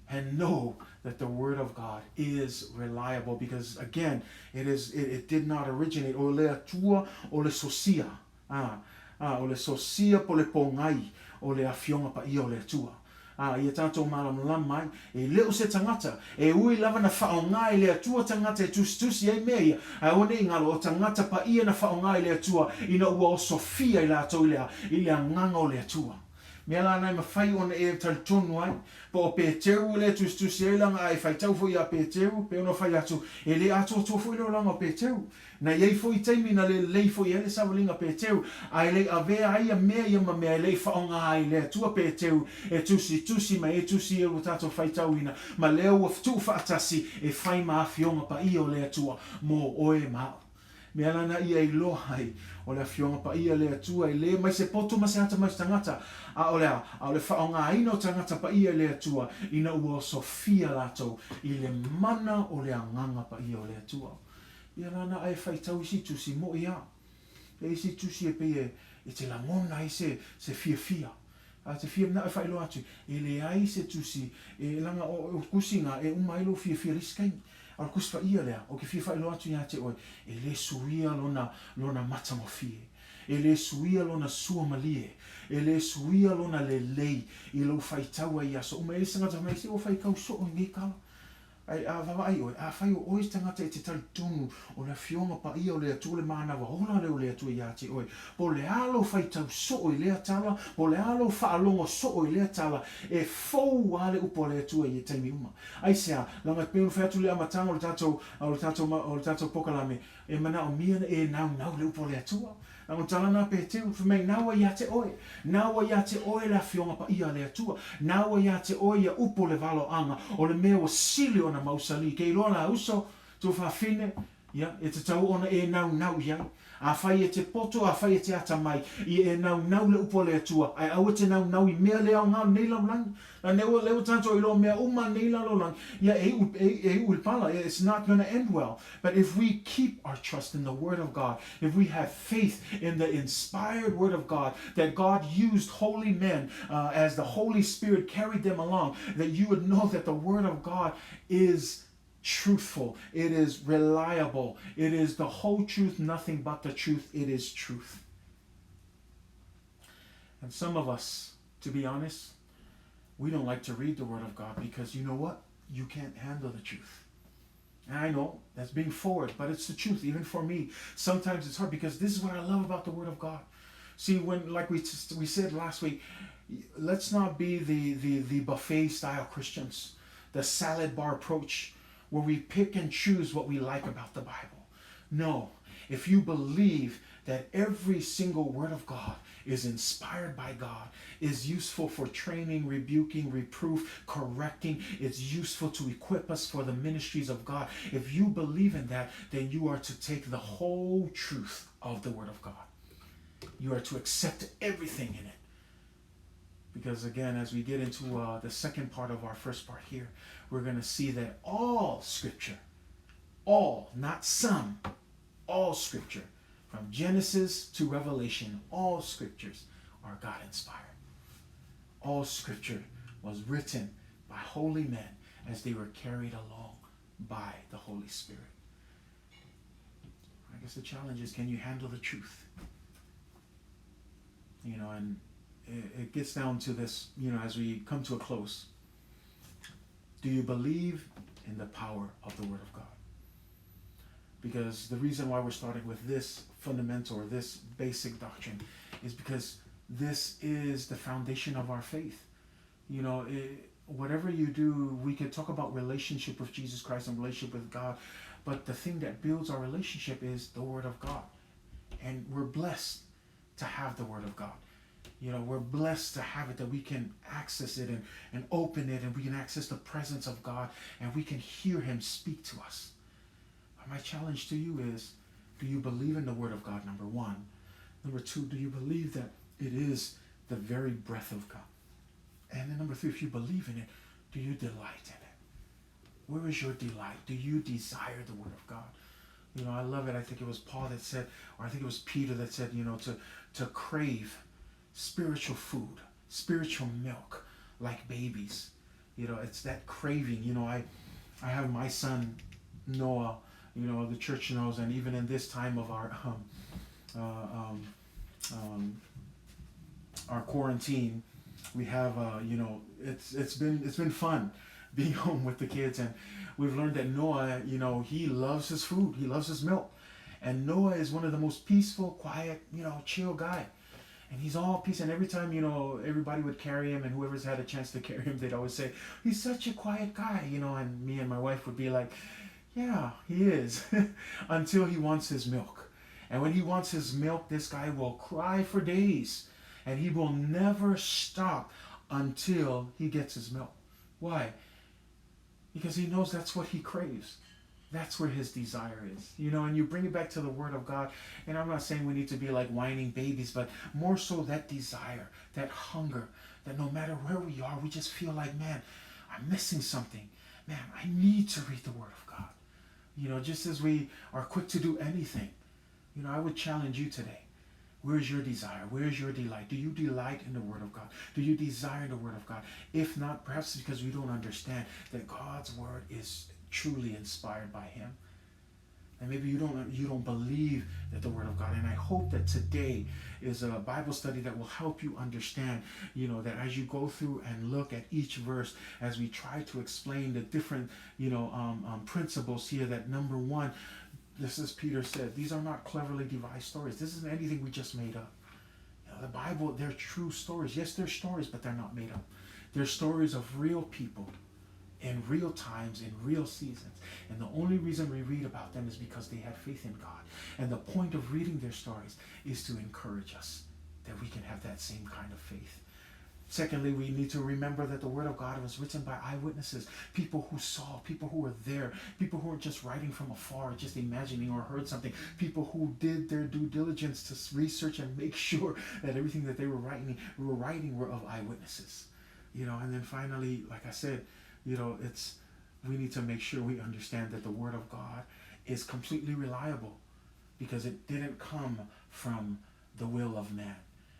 and know that the word of God is reliable because again it is it, it did not originate o le Atua o le sosia a a o le sosia po le pogai o le afioga paia o le Atua a ia tatou malamalama ai e le o se tagata e ui lava na faaaoga e le Atua tagata e tusitusi ai mea ia ae aua ne i galo o tagata paia na faaaoga e le Atua ina ua osofia i latou i le i le agaga o le Atua. Mea la na e mafai ona e talitonu ai, po o Peteru lea e tusitusi ai leaga a e faitau foi ia Peteru, pei ona fai atu, e le atoatoa foi le olaga o Peteru. Na i ai foi taimi na le lelei foi ai le savaliga Peteru, a e le i avea ai ia mea ia ma mea e le i faaaoga ai le Atua Peteru e tusitusi mai ai tusi ia ua tatou faitauina, ma lea ua tuufaatasi e fai ma afioga paia o le Atua mo oe ma au. Mea la na ia iloa ai, o le Afioga Paia le Atua e le mai se poto ma se atamai o se tagata, a o le a? A o le faaaogaina o tagata paia e le Atua, ina ua osofia latou i le mana o le Agaga Paia o le Atua. Ia la na e faitau isi tusi moʻi a. E isi tusi e pei e, e te lagona ai se, se fiafia. A te fia manao e faailoa atu, e leai se tusi e laga o, o tusi na e uma ai lou fiafia le isi taimi. A o le Tusi Paia lea, ou te fia faailoa atu ia te oe, e le suia lona, lona matagofie, e le suia lona suamalie, e le suia lona lelei i lou faitau ai i aso uma. E le se tagata fai mai, se ua faitau soo i nei tala. Ae a vaavaai oe, afai o oe se tagata e te talitonu o le Afioga Paia o le Atua, le manawa ola lea o le Atua ia te oe, po o le a lou faitau soo i lea tala, po o le a lou faalogo soo i lea tala, e fou lava le upu a le Atua i taimi uma. Aisea, leaga e pei ona fai atu le amataga o le tatou, o le tatou, o le tatou pokalame, e manaomia e naunau le upu a le Atua. Leaga o le tala na a Peteru, fai mai, Na ua ia te oe, na ua ia te oe le Afioga Paia a le Atua, na ua ia te oe ia upu o le valoaga, o le mea ua sili ona mausali. Ke iloa la uso, tuafafine, ia, e tatau ona e naunau i ai. Afai e te poto, afai e te atamai, ia e naunau le upu a le Atua, ae aua e te naunau i mea le aoga o lenei lalolagi. La lea ua, lea ua tatou iloa mea uma lenei lalolagi, ia e iu, e, e iu i le pala, it's not gonna end well. But if we keep our trust in the Word of God, if we have faith in the inspired Word of God, that God used holy men uh, as the Holy Spirit carried them along, that you would know that the Word of God is truthful, it is reliable, it is the whole truth, nothing but the truth, it is truth. And some of us, to be honest, we don't like to read the Word of God because you know what? You can't handle the truth. And I know that's being forward, but it's the truth, even for me. Sometimes it's hard because this is what I love about the Word of God. See, when like we we said last week, let's not be the the, the buffet style Christians, the salad bar approach where we pick and choose what we like about the Bible. No, if you believe that every single word of God is inspired by God, is useful for training, rebuking, reproof, correcting, it's useful to equip us for the ministries of God. If you believe in that, then you are to take the whole truth of the word of God. You are to accept everything in it. Because again, as we get into the second part of our first part here, we're going to see that all Scripture, all, not some, all Scripture, from Genesis to Revelation, all Scriptures are God inspired. All Scripture was written by holy men as they were carried along by the Holy Spirit. I guess the challenge is, can you handle the truth? You know, and it gets down to this, you know, as we come to a close. Do you believe in the power of the Word of God? Because the reason why we're starting with this fundamental or this basic doctrine is because this is the foundation of our faith. You know, whatever you do, we could talk about relationship with Jesus Christ and relationship with God, but the thing that builds our relationship is the Word of God. And we're blessed to have the Word of God. You know, we're blessed to have it, that we can access it and open it, and we can access the presence of God, and we can hear Him speak to us. But my challenge to you is, do you believe in the Word of God, number one? Number two, do you believe that it is the very breath of God? And then number three, if you believe in it, do you delight in it? Where is your delight? Do you desire the Word of God? You know, I love it. I think it was Paul that said, or I think it was Peter that said, you know, to crave spiritual food, spiritual milk, like babies. You know, it's that craving. You know, I have my son, Noah, you know, the church knows, and even in this time of our quarantine, we have, you know, it's been fun being home with the kids, and we've learned that Noah, you know, he loves his food, he loves his milk, and Noah is one of the most peaceful, quiet, you know, chill guy. And he's all peace. And every time, you know, everybody would carry him, and whoever's had a chance to carry him, they'd always say, he's such a quiet guy, you know. And me and my wife would be like, yeah, he is, until he wants his milk. And when he wants his milk, this guy will cry for days, and he will never stop until he gets his milk. Why? Because he knows that's what he craves. That's where his desire is, you know. And you bring it back to the Word of God. And I'm not saying we need to be like whining babies, but more so that desire, that hunger, that no matter where we are, we just feel like, man, I'm missing something. Man, I need to read the Word of God. You know, just as we are quick to do anything, you know, I would challenge you today. Where's your desire? Where's your delight? Do you delight in the Word of God? Do you desire the Word of God? If not, perhaps it's because we don't understand that God's Word is truly inspired by Him. And maybe you don't believe that the Word of God. And I hope that today is a Bible study that will help you understand, you know, that as you go through and look at each verse, as we try to explain the different, you know, principles here, that number one, this is Peter said, these are not cleverly devised stories. This isn't anything we just made up. You know, the Bible, they're true stories. Yes, they're stories, but they're not made up. They're stories of real people in real times, in real seasons. And the only reason we read about them is because they had faith in God. And the point of reading their stories is to encourage us that we can have that same kind of faith. Secondly, we need to remember that the Word of God was written by eyewitnesses, people who saw, people who were there, people who were just writing from afar, just imagining or heard something, people who did their due diligence to research and make sure that everything that they were writing were of eyewitnesses. You know, and then finally, like I said, you know, we need to make sure we understand that the Word of God is completely reliable because it didn't come from the will of man.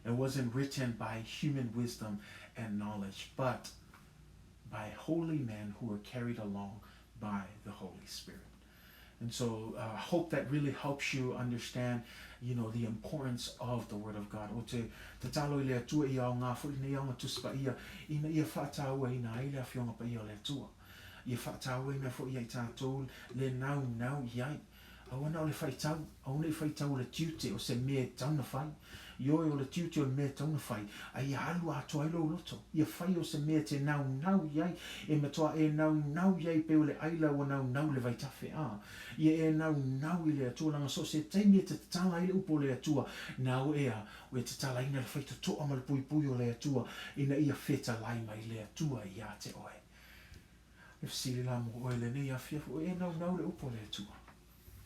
It wasn't written by human wisdom and knowledge, but by holy men who were carried along by the Holy Spirit. And so I hope that really helps you understand, you know, the importance of the Word of God. O te tatalo I le Atua ia o ngā fo ina ia o ngā tusipa ia, ina ia whātāua ina ai le awhionga pa ia o le Atua. Ia whātāua ina fo ia i tātou le nau nau i ai. Aua na o le whaitau, au nei whaitau o le tiute o se mea tauna whai. I oe o le tiute o le mea tauna whai, a ia alu atoa ai lou loto. Ia whai o se mea te nau nau i ai, e matoa e nau nau i ai pe o le aila ua nau nau le vaitafe a. Ia e nau nau i le Atua langa so se taimi e te tatala ai le upo o le Atua. Nau ea, o e tatala ina le whaitotoa ma le puipui o le Atua, ina ia whetalai mai le Atua i a te oe. E whasili la mo oe le nei awhia fo e nau nau le upo o le Atua.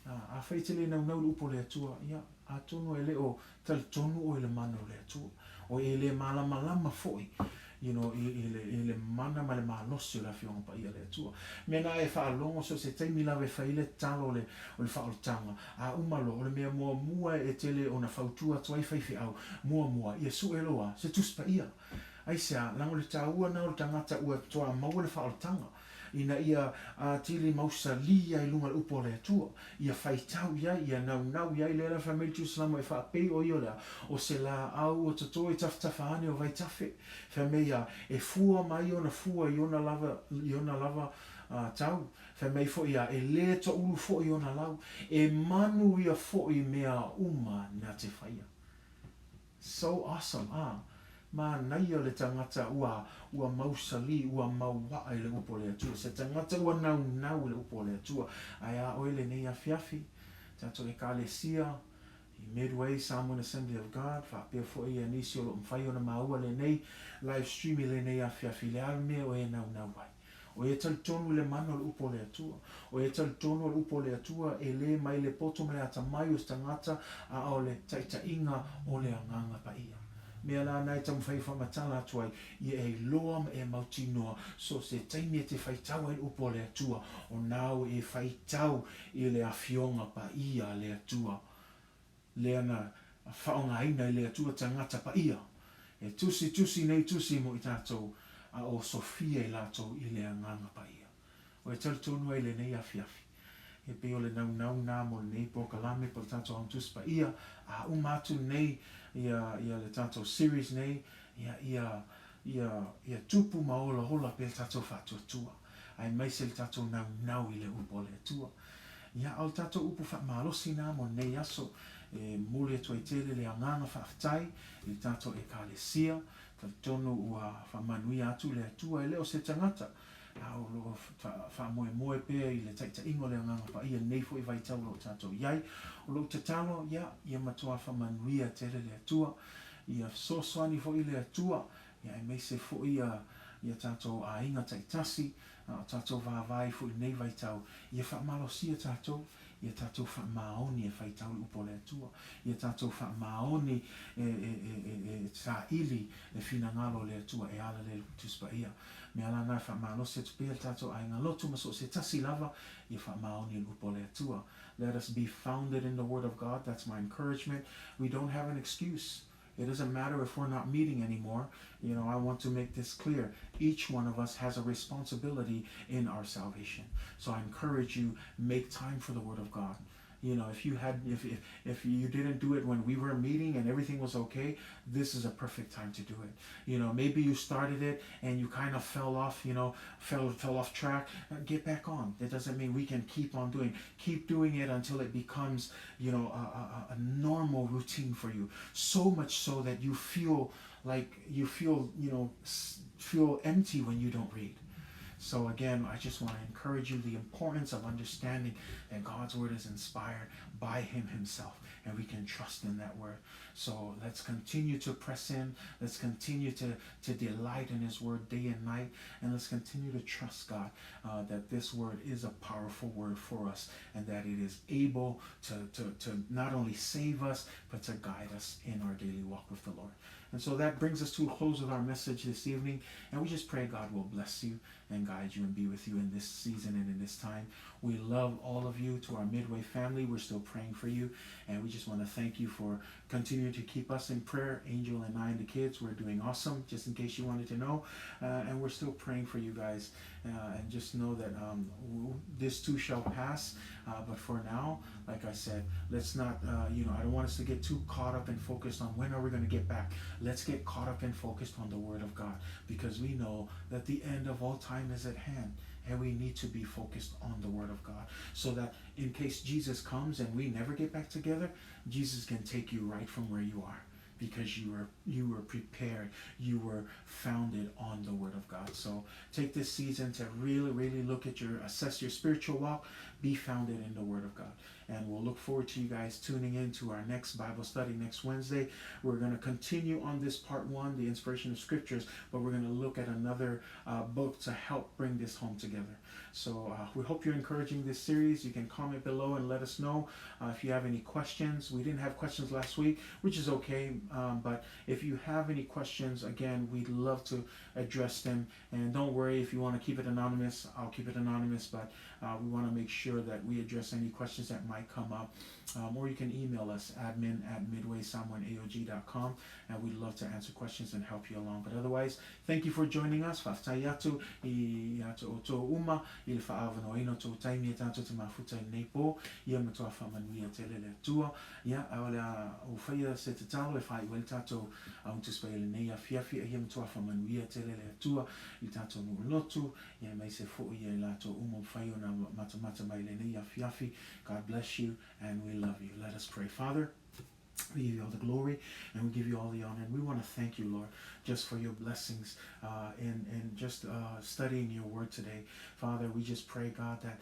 A whai te le nau nau le upo le Atua, ia, a tono e le o tali tonu o le mana o le Atua. O e le malamalama foi, you know, i, i, le, i le mana ma le malosi o le Afioga Paia a le Atua. Mea na e faalogo so o se taimi lava e fai ai le tatalo o le, o le faaolataga, a uma loa, o le mea muamua e tele ona fautua atu ai faifeau, muamua, ia sue loa se Tusi Paia. Aisea, leaga o le taua na o le tagata ua toa maua le faaolataga, ina ia atili mausali ai i luga o le upu a le Atua, ia faitau i ai, ia naunau i ai, lea la fai mai le Tusi-salamo e faapei o ia o le a, o se laau ua toto i tafatafa ane o vaitafe, fai mai ia, e fua mai ona fua i ona lava, i ona lava tau, fai mai foi ia, e le toulu foi ona lau, e manuia foi mea uma na te faia. So awesome ah! Manaia le tagata ua ua mausali, ua mauaa i le upu a le Atua. Se tagata ua naunau i le upu a le Atua. Ae a oe lenei afiafi, tatou Ekalesia i Midway Samoan Assembly of God, faapea foi ia nisi o lo o mafai ona maua lenei live stream i lenei afiafi, le a le mea o e naunau ai? O e talitonu i le mana o le upu a le Atua. O e talitonu o le upu a le Atua e le mai le poto ma le atamai o se tagata, a o le taitaiga o le Agaga Paia. Mea la na e taumafai e faamatala atu ai, ia e iloa ma e mautinoa so o se taimi e te faitau ai le upu a le Atua, o nau e faitau i le Afioga Paia a le Atua. Lea na faaaogaina e le Atua tagata paia e tusitusi nei tusi mo i tatou, a o sofia i latou i le Agaga Paia. O e talitonu ai lenei afiafi, e pei o le naunau na mo lenei polokalame po o le tatou Aoga Tusi Paia, a uma atu nei ia, ia le tatou series nei, ia, ia, ia, ia tupu ma olaola pea le tatou faatuatua, aemaise le tatou naunau i le upu a le Atua. Ia, a o le tatou upu faamalosi na mo lenei aso, e momoli atu ai tele le agaga faafetai i le tatou Ekalesia, talitonu ua faamanuia atu le Atua, e le o se tagata, a o lo o faamoemoe pea i le taitaiga o le Agaga Paia i lenei foi vaitau o lo o tatou i ai. O lou tatalo, ia, ia matua faamanuia tele le Atua, ia fesoasoani foi le Atua, ia aemaise foi ia, ia tatou aiga taitasi, a o tatou vaavaai foi i lenei vaitau, ia faamalosia tatou, ia tatou faamaoni e faitau le upu a le Atua, ia tatou faamaoni e, e, e, e, e saili le finagalo o le Atua e ala lea i le Tusi Paia. Mea la na e faamalosi atu pea le tatou aiga lotu ma so o se tasi lava, ia faamaoni i le upu a le Atua. Let us be founded in the word of God, that's my encouragement. We don't have an excuse. It doesn't matter if we're not meeting anymore. You know, I want to make this clear. Each one of us has a responsibility in our salvation. So I encourage you, make time for the Word of God. You know, if you had, if, if, if you didn't do it when we were meeting and everything was okay, this is a perfect time to do it. You know, maybe you started it and you kind of fell off, you know, fell, fell off track. Get back on. That doesn't mean we can keep on doing. Keep doing it until it becomes, you know, a, a, a normal routine for you. So much so that you feel like you feel, you know, feel empty when you don't read. So again, I just want to encourage you the importance of understanding that God's word is inspired by him himself, and we can trust in that word. So let's continue to press in. Let's continue to, to delight in his word day and night. And let's continue to trust God uh, that this word is a powerful word for us and that it is able to, to, to not only save us, but to guide us in our daily walk with the Lord. And so that brings us to a close with our message this evening. And we just pray God will bless you and guide you and be with you in this season and in this time. We love all of you. To our Midway family, we're still praying for you. And we just want to thank you for continuing to keep us in prayer. Angel and I and the kids, we're doing awesome, just in case you wanted to know. And we're still praying for you guys. And just know that this too shall pass. But for now, like I said, let's not, you know, I don't want us to get too caught up and focused on when are we going to get back. Let's get caught up and focused on the Word of God, because we know that the end of all time is at hand. And we need to be focused on the Word of God, so that in case Jesus comes and we never get back together, Jesus can take you right from where you are, because you were prepared, you were founded on the Word of God. So take this season to really, really look at your, assess your spiritual walk, be founded in the Word of God. And we'll look forward to you guys tuning in to our next Bible study next Wednesday. We're going to continue on this part one, the inspiration of scriptures, but we're going to look at another book to help bring this home together. So we hope you're encouraging this series. You can comment below and let us know if you have any questions. We didn't have questions last week, which is okay. But if you have any questions, again, we'd love to address them. And don't worry, if you want to keep it anonymous, I'll keep it anonymous. But we want to make sure that we address any questions that might come up. Or you can email us, admin@midwaysamoanaog.com, and we'd love to answer questions and help you along. But otherwise, thank you for joining us. Faafetai atu ia te outou uma i le faaavanoaina o tou taimi e tatou te mafuta i lenei pō. Ia matua faamanuia tele le Atua. Ia, ae o le a ou faia se tatalo e faaiu ai le tatou Auga Tusi Paia i lenei afiafi. Ia matua faamanuia tele le Atua i le tatou nuu lotu, ia aemaise foi ia i latou uma ua mafai ona matamata mai i lenei afiafi. God bless you and we love you. Let us pray. Father, we give you all the glory and we give you all the honor. And we want to thank you, Lord, just for your blessings in just studying your word today. Father, we just pray, God, that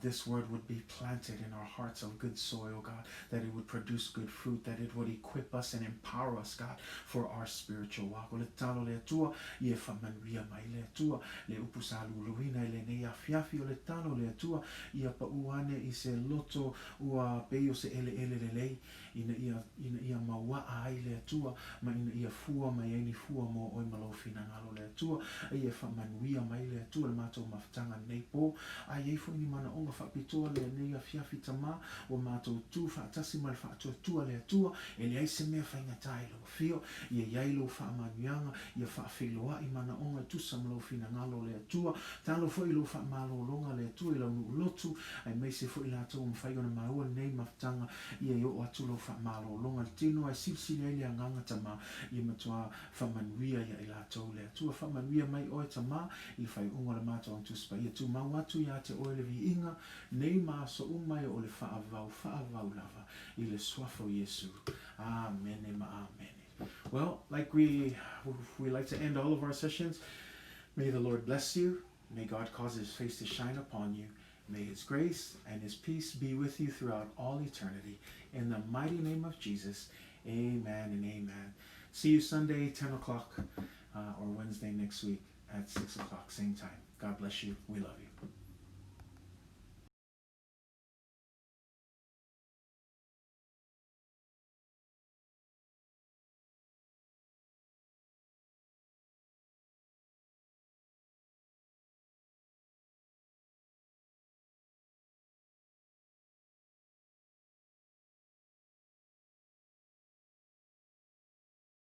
this word would be planted in our hearts of good soil, God, that it would produce good fruit, that it would equip us and empower us, God, for our spiritual walk. O le tatalo le Atua, ia faamanuia mai le Atua, le upu sa luluina i lenei afiafi o le tatalo le Atua, ia pau ane i se loto ua pei o se eleele lelei, ina ia, ina ia mauaa ai le Atua, ma ina ia fua mai ai ni fua mo oe ma lou finagalo le Atua, a ia faamanuia mai le Atua le matou mafutaga lenei pō, a i ai foi ni manaoga faapitoa lenei afiafi Tamā, ua matou tu faatasi ma le faatuatua le Atua, e leai se mea faigata i lau afio, ia i ai lou faamanuiaga, ia faafeiloai manaoga e tusa ma lou finagalo le Atua, talo foi i lou faamalologa le Atua i lau nuu lotu, aemaise foi latou ua mafai ona maua lenei mafutaga, ia i oo atu lou faamalologa i le tino ae silisili ai le agaga Tamā, ia matua faamanuia ia i latou le Atua. Faamanuia mai oe Tamā i le faaiuga o le matou Auga Tusi Paia, tumau atu ia te oe le viiga nei ma aso uma e o le faavavau faavavau lava i le suafa o Iesu. Amene ma amene. Well, like we we like to end all of our sessions, may the Lord bless you. May God cause his face to shine upon you. May his grace and his peace be with you throughout all eternity. In the mighty name of Jesus, amen and amen. See you Sunday, 10 o'clock, or Wednesday next week at 6 o'clock, same time. God bless you. We love you.